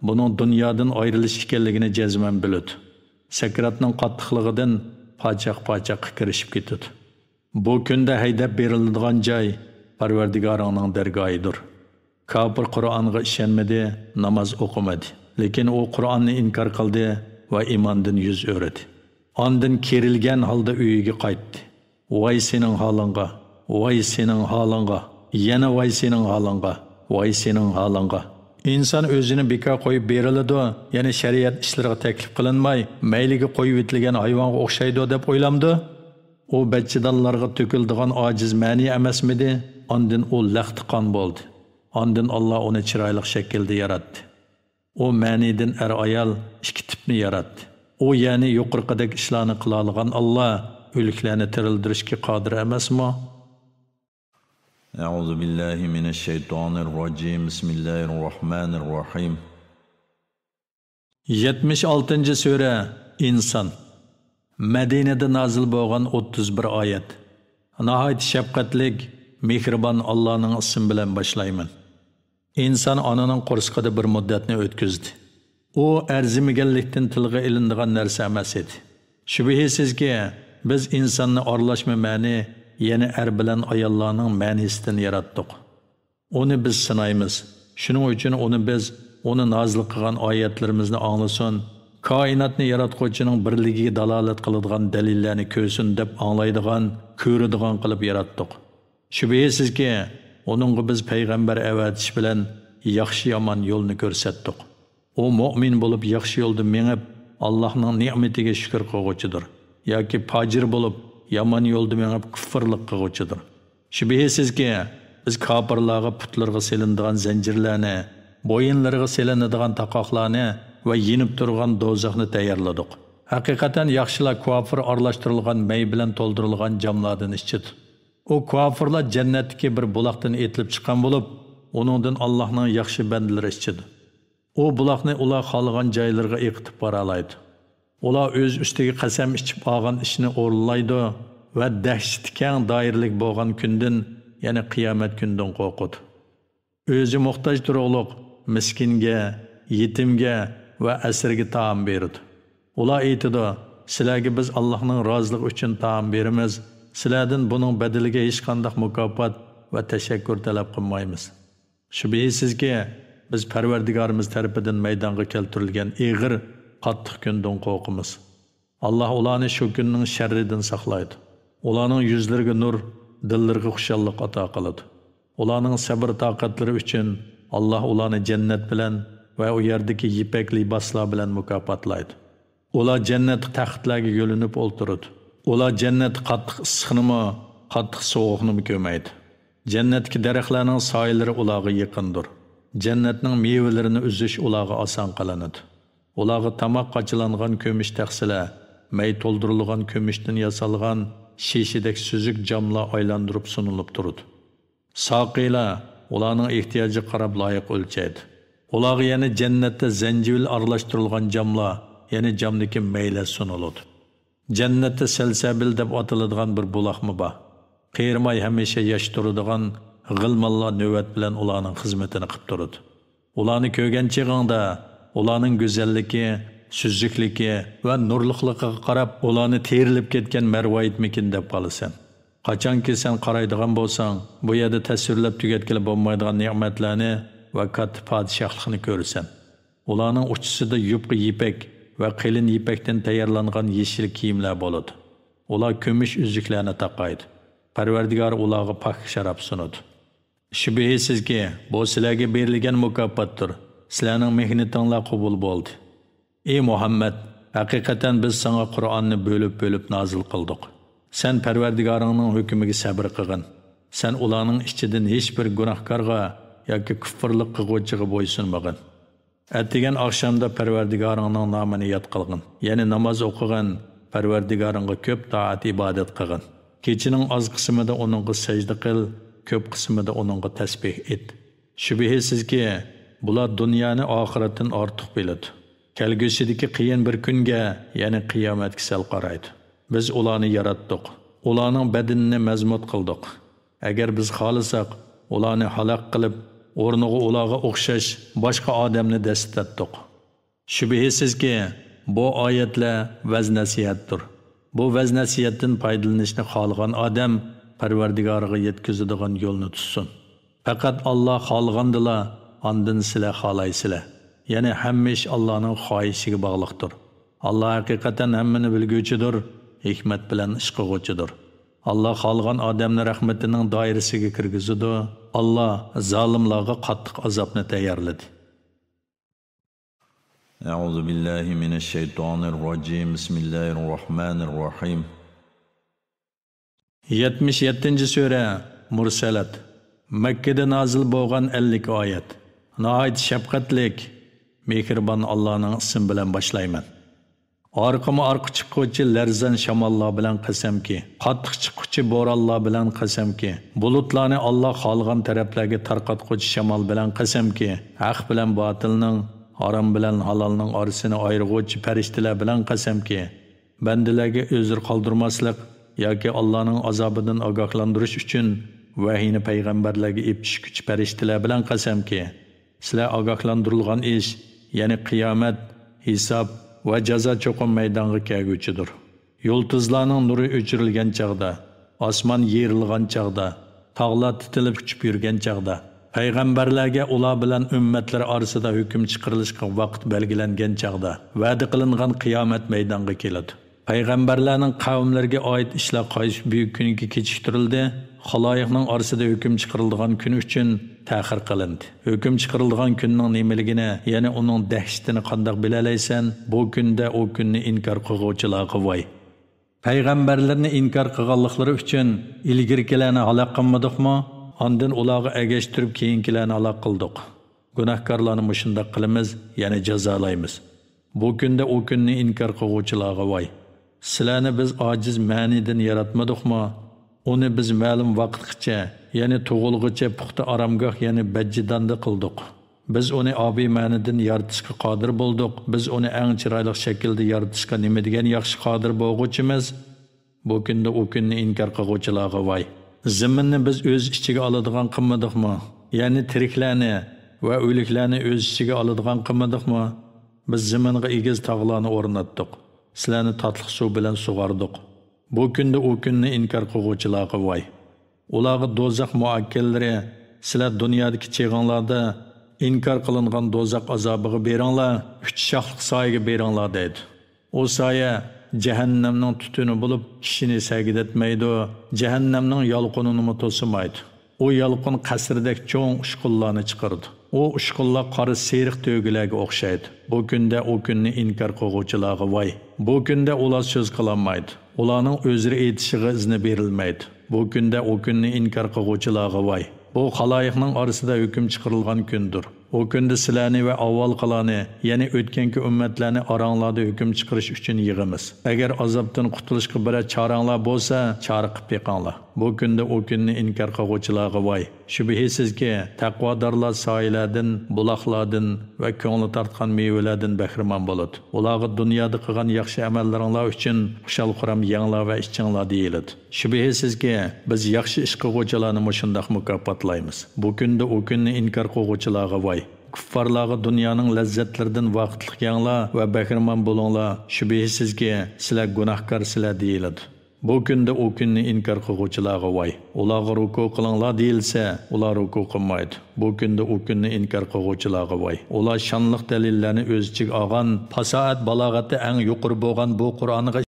بۇنىڭ دۇنيادىن ئايرىلىش ئىكەنلىكىنى جەزمەن بىلىدۇ. سەكراتنىڭ قاتتىقلىقىدىن پاچاق-پاچاققا كىرىشىپ كېتىدۇ. بۇ كۈندە ھەيدەپ بېرىلىدىغان جاي پەرۋەردىگارىڭنىڭ دەرگاھىدۇر. كاپىر قۇرئانغا ئىشەنمىدى، ناماز ئوقۇمىدى. لېكىن ئۇ قۇرئاننى ئىنكار قىلدى ۋە ئىماندىن يۈز ئۆرۈدى. ئاندىن كېرىلگەن ھالدا ئۆيىگە قايتتى. ۋاي سېنىڭ ھالىڭغا، ۋاي سېنىڭ ھالىڭغا، يەنە ۋاي سېنىڭ ھالىڭغا، ۋاي سېنىڭ ھالىڭغا. ئىنسان ئۆزىنى بىكار قويۇپ بېرىلىدۇ، يەنى شەرىئەت ئىشلىرىغا تەكلىپ قىلىنماي، مەيلىگە قويۇۋېتىلگەن ھايۋانغا ئوخشايدۇ دەپ ئويلامدۇ؟ ئۇ بەچچىدانلارغا تۆكۈلىدىغان ئاجىز مەنى ئەمەسمىدى؟ ئاندىن ئۇ لەختە قان بولدى. ئاندىن ئاللا ئۇنى چىرايلىق شەكىلدە ياراتتى. ئۇ مەنىدىن ئەر-ئايال ئىككى تىپنى ياراتتى. ئۇ، يەنى يۇقىرىقىدەك ئىشلارنى قىلالىغان ئاللا ئۆلۈكلەرنى تىرىلدۈرۈشكە قادىر ئەمەسمۇ؟ أعوذ بالله من الشيطان الرجيم. بسم الله الرحمن الرحيم. يەتمىش ئالتىنچى سۈرە، ئىنسان. مەدىنىدە نازىل بولغان ئوتتۇز بىر ئايەت. ناھايىتى شەپقەتلىك، مېھرىبان ئاللانىڭ ئىسمى بىلەن باشلايمەن. ئىنسان ئانىنىڭ قورسىقىدا بىر مۇددەتنى ئۆتكۈزدى. ئۇ ئەرزىمىگەنلىكتىن تىلغا ئېلىنىدىغان نەرسە ئەمەس ئىدى. شۈبھىسىزكى، بىز ئىنساننى ئارىلاشما مەنى، يەنى ئەر بىلەن ئاياللارنىڭ مەنىسىدىن ياراتتۇق. ئۇنى بىز سىنايمىز. شۇنىڭ ئۈچۈن ئۇنى بىز ئۇنى نازىل قىلغان ئايەتلىرىمىزنى ئاڭلىسۇن، كائىناتنى ياراتقۇچىنىڭ بىرلىكىگە دالالەت قىلىدىغان دەلىللەرنى كۆرسۇن دەپ ئاڭلايدىغان، كۆرىدىغان قىلىپ ياراتتۇق. شۈبھىسىزكى، ئۇنىڭغا بىز پەيغەمبەر ئەۋەتىش بىلەن ياخشى-يامان يولنى كۆرسەتتۇق. ئۇ مۆمىن بولۇپ ياخشى يولدا مېڭىپ، ئاللاھنىڭ نېمىتىگە شۈكۈر قىلغۇچىدۇر. ياكى پاجىر بولۇپ يامان يولدا مېڭىپ كۇفرلۇق قىلغۇچىدۇر. شۈبھىسىزكى، بىز كاپىرلارغا پۇتلىرىغا سېلىنىدىغان زەنجىرلەرنى، بويۇنلىرىغا سېلىنىدىغان تاقاقلارنى ۋە يېنىپ تۇرغان دوزاخنى تەييارلىدۇق. ھەقىقەتەن ياخشىلار كاپىر ئارىلاشتۇرۇلغان مەي بىلەن تولدۇرۇلغان جاملاردىن ئىچىدۇ. ئۇ كاپىرلار جەننەتتىكى بىر بۇلاقتىن ئېتىلىپ چىققان بولۇپ، ئۇنىڭدىن ئاللاھنىڭ ياخشى بەندىلىرى ئىچىدۇ. ئۇ بۇلاقنى ئۇلار خالىغان جايلىرىغا ئېقىتىپ بارالايدۇ. ئۇلار ئۆز ئۈستىگە قەسەم ئىچىپ ئالغان ئىشنى ئورۇنلايدۇ ۋە دەھشىتى كەڭ دائىرىلىك بولغان كۈندىن، يەنى قىيامەت كۈنىدىن قورقىدۇ. ئۆزى موھتاج تۇرۇقلۇق مىسكىنگە، يېتىمگە ۋە ئەسىرگە تائام بېرىدۇ. ئۇلار ئېيتىدۇ، سىلەرگە بىز ئاللاھنىڭ رازىلىقى ئۈچۈن تائام بېرىمىز، سىلەردىن بۇنىڭ بەدىلىگە ھېچقانداق مۇكاپات ۋە تەشەككۈر تەلەپ قىلمايمىز. شۈبھىسىزكى، بىز پەرۋەردىگارىمىز تەرىپىدىن مەيدانغا كەلتۈرۈلگەن ئېغىر، قاتتىق كۈندىن قورقىمىز. ئاللاھ ئۇلارنى شۇ كۈننىڭ شەررىدىن ساقلايدۇ. ئۇلارنىڭ يۈزلىرىگە نۇر، دىللىرىغا خۇشاللىق ئاتا قىلىدۇ. ئۇلارنىڭ سەبرى-تاقەتلىرى ئۈچۈن ئاللاھ ئۇلارنى جەننەت بىلەن ۋە ئۇ يەردىكى يىپەك لىباسلار بىلەن مۇكاپاتلايدۇ. ئۇلار جەننەتتىكى تەختلەرگە يۆلىنىپ ئولتۇرىدۇ. ئۇلار جەننەتتىكى قاتتىق ئىسسىقنىمۇ، قاتتىق سوغۇقنىمۇ كۆرمەيدۇ. جەننەتتىكى دەرەخلەرنىڭ سايىلىرى ئۇلارغا يېقىندۇر. جەننەتنىڭ مېۋىلىرىنى ئۈزۈش ئۇلارغا ئاسان قىلىنىدۇ. ئۇلارغا تاماق قاچىلانغان كۈمۈش تەخسىلەر، مەي تولدۇرۇلغان كۈمۈشتىن ياسالغان شېشىدەك سۈزۈك جاملار ئايلاندۇرۇپ سۇنۇلۇپ تۇرىدۇ. ساقىيلار ئۇلارنىڭ ئېھتىياجىغا قاراپ لايىق ئۆلچەيدۇ. ئۇلارغا يەنە جەننەتتە زەنجىۋىل ئارىلاشتۇرۇلغان جاملار، يەنى جامدىكى مەيلەس سۇنۇلىدۇ. جەننەتتە سەلسەبىل دەپ ئاتىلىدىغان بىر بۇلاقمۇ بار. قېرىماي ھەمىشە ياش تۇرىدىغان غىلمانلار نۆۋەت بىلەن ئۇلارنىڭ خىزمىتىنى قىپ تۇرىدۇ. ئۇلارنى كۆرگەن چېغىڭدا، ئۇلارنىڭ گۈزەللىكى، سۈزۈكلۈكى ۋە نۇرلۇقلۇقىغا قاراپ، ئۇلارنى تېرىلىپ كەتكەن مەرۋايىتمىكىن دەپ قالىسەن. قاچانكى سەن قارايدىغان بولساڭ، بۇ يەردە تەسۋىرلەپ تۈگەتكىلى بولمايدىغان نېمەتلەرنى ۋە كاتتا پادىشاھلىقنى كۆرىسەن. ئۇلارنىڭ ئۇچىسىدا يۇپقا يىپەك ۋە قېلىن يىپەكتىن تەييارلانغان يېشىل كىيىملەر بولىدۇ. ئۇلار كۈمۈش ئۈزۈكلەرنى تاقايدۇ. پەرۋەردىگار ئۇلارغا پاك شاراب سۇنىدۇ. شۈبھىسىزكى، بۇ سىلەرگە بېرىلگەن مۇكاپاتتۇر. سىلەرنىڭ مېھنىتىڭلار قوبۇل بولدى. ئى مۇھەممەد، ھەقىقەتەن بىز ساڭا قۇرئاننى بۆلۈپ-بۆلۈپ نازىل قىلدۇق. سەن پەرۋەردىگارىڭنىڭ ھۆكمىگە سەبر قىلغىن. سەن ئۇلارنىڭ ئىچىدىن ھېچبىر گۇناھكارغا ياكى كۇپپۇرلۇق قىلغۇچىغا بويسۇنمىغىن. ئەتىگەن ئاخشامدا پەرۋەردىگارىڭنىڭ نامىنى ياد قىلغىن، يەنى ناماز ئوقۇغىن، پەرۋەردىگارىڭغا كۆپ تائەت-ئىبادەت قىلغىن. كېچىنىڭ ئاز قىسمىدا ئۇنىڭغا سەجدە قىل، كۆپ قىسمىدا ئۇنىڭغا تەسبىھ ئېيت. شۈبھىسىزكى، بۇلار دۇنيانى ئاخىرەتتىن ئارتۇق بىلىدۇ. كەلگۈسىدىكى قىيىن بىر كۈنگە، يەنى قىيامەتكە سەل قارايدۇ. بىز ئۇلارنى ياراتتۇق. ئۇلارنىڭ بەدىنىنى مەزمۇت قىلدۇق. ئەگەر بىز خالىساق، ئۇلارنى ھالاك قىلىپ، ئورنىغا ئۇلارغا ئوخشاش باشقا ئادەمنى دەسسىتەتتۇق. شۈبھىسىزكى، بۇ ئايەتلەر ۋەز-نەسىھەتتۇر. بۇ ۋەز-نەسىھەتتىن پايدىلىنىشنى خالىغان ئادەم پەرۋەردىگارىغا يەتكۈزىدىغان يولنى تۇتسۇن. پەقەت ئاللا خالىغاندىلا ئاندىن سىلەر خالايسىلەر. يەنى ھەممە ئىش ئاللانىڭ خاھىشىگە باغلىقتۇر. ئاللا ھەقىقەتەن ھەممىنى بىلگۈچىدۇر، ھېكمەت بىلەن ئىش قىلغۇچىدۇر. ئاللا خالىغان ئادەمنى رەھمىتىنىڭ دائىرىسىگە كىرگۈزىدۇ. ئاللا زالىملارغا قاتتىق ئازابنى تەييارلىدى. أعوذ بالله من الشيطان الرجيم. بسم الله الرحمن الرحيم. يەتمىش يەتتىنچى سۈرە، مۇرسەلەت. مەككىدە نازىل بولغان ئەللىك ئايەت. ناھايىتى شەپقەتلىك، مېھرىبان ئاللانىڭ ئىسمى بىلەن باشلايمەن. ئارقىمۇ ئارقا چىققۇچى لەرزان شاماللار بىلەن قەسەمكى، قاتتىق چىققۇچى بورانلار بىلەن قەسەمكى، بۇلۇتلارنى ئاللا خالىغان تەرەپلەرگە تارقاتقۇچى شامال بىلەن قەسەمكى، ھەق بىلەن باتىلنىڭ، ھارام بىلەن ھالالنىڭ ئارىسىنى ئايرىغۇچى پەرىشتىلەر بىلەن قەسەمكى، بەندىلەرگە ئۆزۈر قالدۇرماسلىق ياكى ئاللانىڭ ئازابىدىن ئاگاھلاندۇرۇش ئۈچۈن ۋەھىينى پەيغەمبەرلەرگە ئېپىشكۈچى پەرىشتىلەر بىلەن قەسەمكى، سىلەر ئاگاھلاندۇرۇلغان ئىش، يەنى قىيامەت، ھېساب ۋە جازا چوقۇم مەيدانغا كەلگۈچىدۇر. يۇلتۇزلارنىڭ نۇرى ئۆچۈرۈلگەن چاغدا، ئاسمان يېرىلغان چاغدا، تاغلار تىتىلىپ ئۇچۇپ يۈرگەن چاغدا، پەيغەمبەرلەرگە ئۇلار بىلەن ئۈممەتلىرى ئارىسىدا ھۆكۈم چىقىرىلىشقا ۋاقىت بەلگىلەنگەن چاغدا، ۋەدە قىلىنغان قىيامەت مەيدانغا كېلىدۇ. پەيغەمبەرلەرنىڭ قەۋملىرىگە ئائىت ئىشلار قايسى بۈيۈك كۈنگە كېچىكتۈرۈلدى؟ خالايىقنىڭ ئارىسىدا ھۆكۈم چىقىرىلىدىغان كۈن ئۈچۈن تەخىر قىلىندى. ھۆكۈم چىقىرىلىدىغان كۈننىڭ نېمىلىكىنى، يەنى ئۇنىڭ دەھشىتىنى قانداق بىلەلەيسەن؟ بۇ كۈندە ئۇ كۈننى ئىنكار قىلغۇچىلارغا ۋاي! پەيغەمبەرلىرىنى ئىنكار قىلغانلىقلىرى ئۈچۈن ئىلگىرىكىلەرنى ھالاك قىلمىدۇقمۇ؟ ئاندىن ئۇلارغا ئەگەشتۈرۈپ كېيىنكىلەرنى ھالاك قىلدۇق. گۇناھكارلارنى مۇشۇنداق قىلىمىز، يەنى جازالايمىز. بۇ كۈندە ئۇ كۈننى ئىنكار قىلغۇچىلارغا ۋاي! سىلەرنى بىز ئاجىز مەنىدىن ياراتمىدۇقمۇ؟ ئۇنى بىز مەلۇم ۋاقىتقىچە، يەنى تۇغۇلغۇچە پۇختا ئارامگاھ، يەنى بەدجىداندا قىلدۇق. بىز ئۇنى ئابىمەنىدىن يارىتىشقا قادىر بولدۇق. بىز ئۇنى ئەڭ چىرايلىق شەكىلدە يارىتىشقا نېمىدېگەن ياخشى قادىر بولغۇچىمىز! بۇ كۈندە ئۇ كۈننى ئىنكار قىلغۇچىلارغا ۋاي! زېمىننى بىز ئۆز ئىچىگە ئالىدىغان قىلمىدۇقمۇ؟ يەنى تىرىكلەرنى ۋە ئۆلۈكلەرنى ئۆز ئىچىگە ئالىدىغان قىلمىدۇقمۇ؟ بىز زېمىنغا ئېگىز تاغلارنى ئورناتتۇق، سىلەرنى تاتلىق سۇ بىلەن سۇغاردۇق. بۇ كۈندە ئۇ كۈننى ئىنكار قىلغۇچىلارغا ۋاي! ئۇلارغا دوزاخ مۇئەككىللىرى، سىلەر دۇنيادىكى چېغىڭلاردا ئىنكار قىلىنغان دوزاخ ئازابىغا بېرىڭلار، ئۈچ شاخلىق سايىگە بېرىڭلار دەيدۇ. ئۇ سايە جەھەننەمنىڭ تۈتۈنى بولۇپ، كىشىنى سەگىدەتمەيدۇ، جەھەننەمنىڭ يالقۇنىنىمۇ توسىمايدۇ. ئۇ يالقۇن قەسىردەك چوڭ ئۇچقۇنلارنى چىقىرىدۇ. ئۇ ئۇچقۇنلار قارا سېرىق تۆگىلەرگە ئوخشايدۇ. بۇ كۈندە ئۇ كۈننى ئىنكار قىلغۇچىلارغا ۋاي! بۇ كۈندە ئۇلار سۆز قىلالمايدۇ. ئۇلارنىڭ ئۆزرە ئېيتىشىغا ئىزنى بېرىلمەيدۇ. بۇ كۈندە ئۇ كۈننى ئىنكار قىلغۇچىلارغا ۋاي! بۇ خالايىقنىڭ ئارىسىدا ھۆكۈم چىقىرىلغان كۈندۇر. ئۇ كۈندە سىلەرنى ۋە ئاۋۋالقىلارنى، يەنى ئۆتكەنكى ئۈممەتلەرنى ئاراڭلاردا ھۆكۈم چىقىرىش ئۈچۈن يىغىمىز. ئەگەر ئازابتىن قۇتۇلۇشقا بىرەر چارەڭلار بولسا، چارە قىپ بېقىڭلار. بۇ كۈندە ئۇ كۈننى ئىنكار قىلغۇچىلارغا ۋاي! شۈبھىسىزكى، تەقۋادارلار سايىلەردىن، بۇلاقلاردىن ۋە كۆڭلى تارتقان مېۋىلەردىن بەھرىمەن بولىدۇ. ئۇلارغا دۇنيادا قىلغان ياخشى ئەمەللىرىڭلار ئۈچۈن خۇشال-خۇرام يەڭلار ۋە ئىچىڭلار دېيىلىدۇ. شۈبھىسىزكى، بىز ياخشى ئىش قىلغۇچىلارنى مۇشۇنداق مۇكاپاتلايمىز. بۇ كۈندە ئۇ كۈننى ئىنكار قىلغۇچىلارغا ۋاي! كۇففارلارغا دۇنيانىڭ لەززەتلىرىدىن ۋاقىتلىق يەڭلار ۋە بەھرىمەن بولۇڭلار، شۈبھىسىزكى، سىلەر گۇناھكارسىلەر دېيىلىدۇ. بۇ كۈندە ئۇ كۈننى ئىنكار قىلغۇچىلارغا ۋاي! ئۇلارغا رۇكۇ قىلىڭلار دېيىلسە، ئۇلار رۇكۇ قىلمايدۇ. بۇ كۈندە ئۇ كۈننى ئىنكار قىلغۇچىلارغا ۋاي! ئۇلار شانلىق دەلىللەرنى ئۆز ئىچىگە ئالغان، پاساھەت-بالاغەتتە ئەڭ يۇقىرى بولغان بۇ قۇرئانغا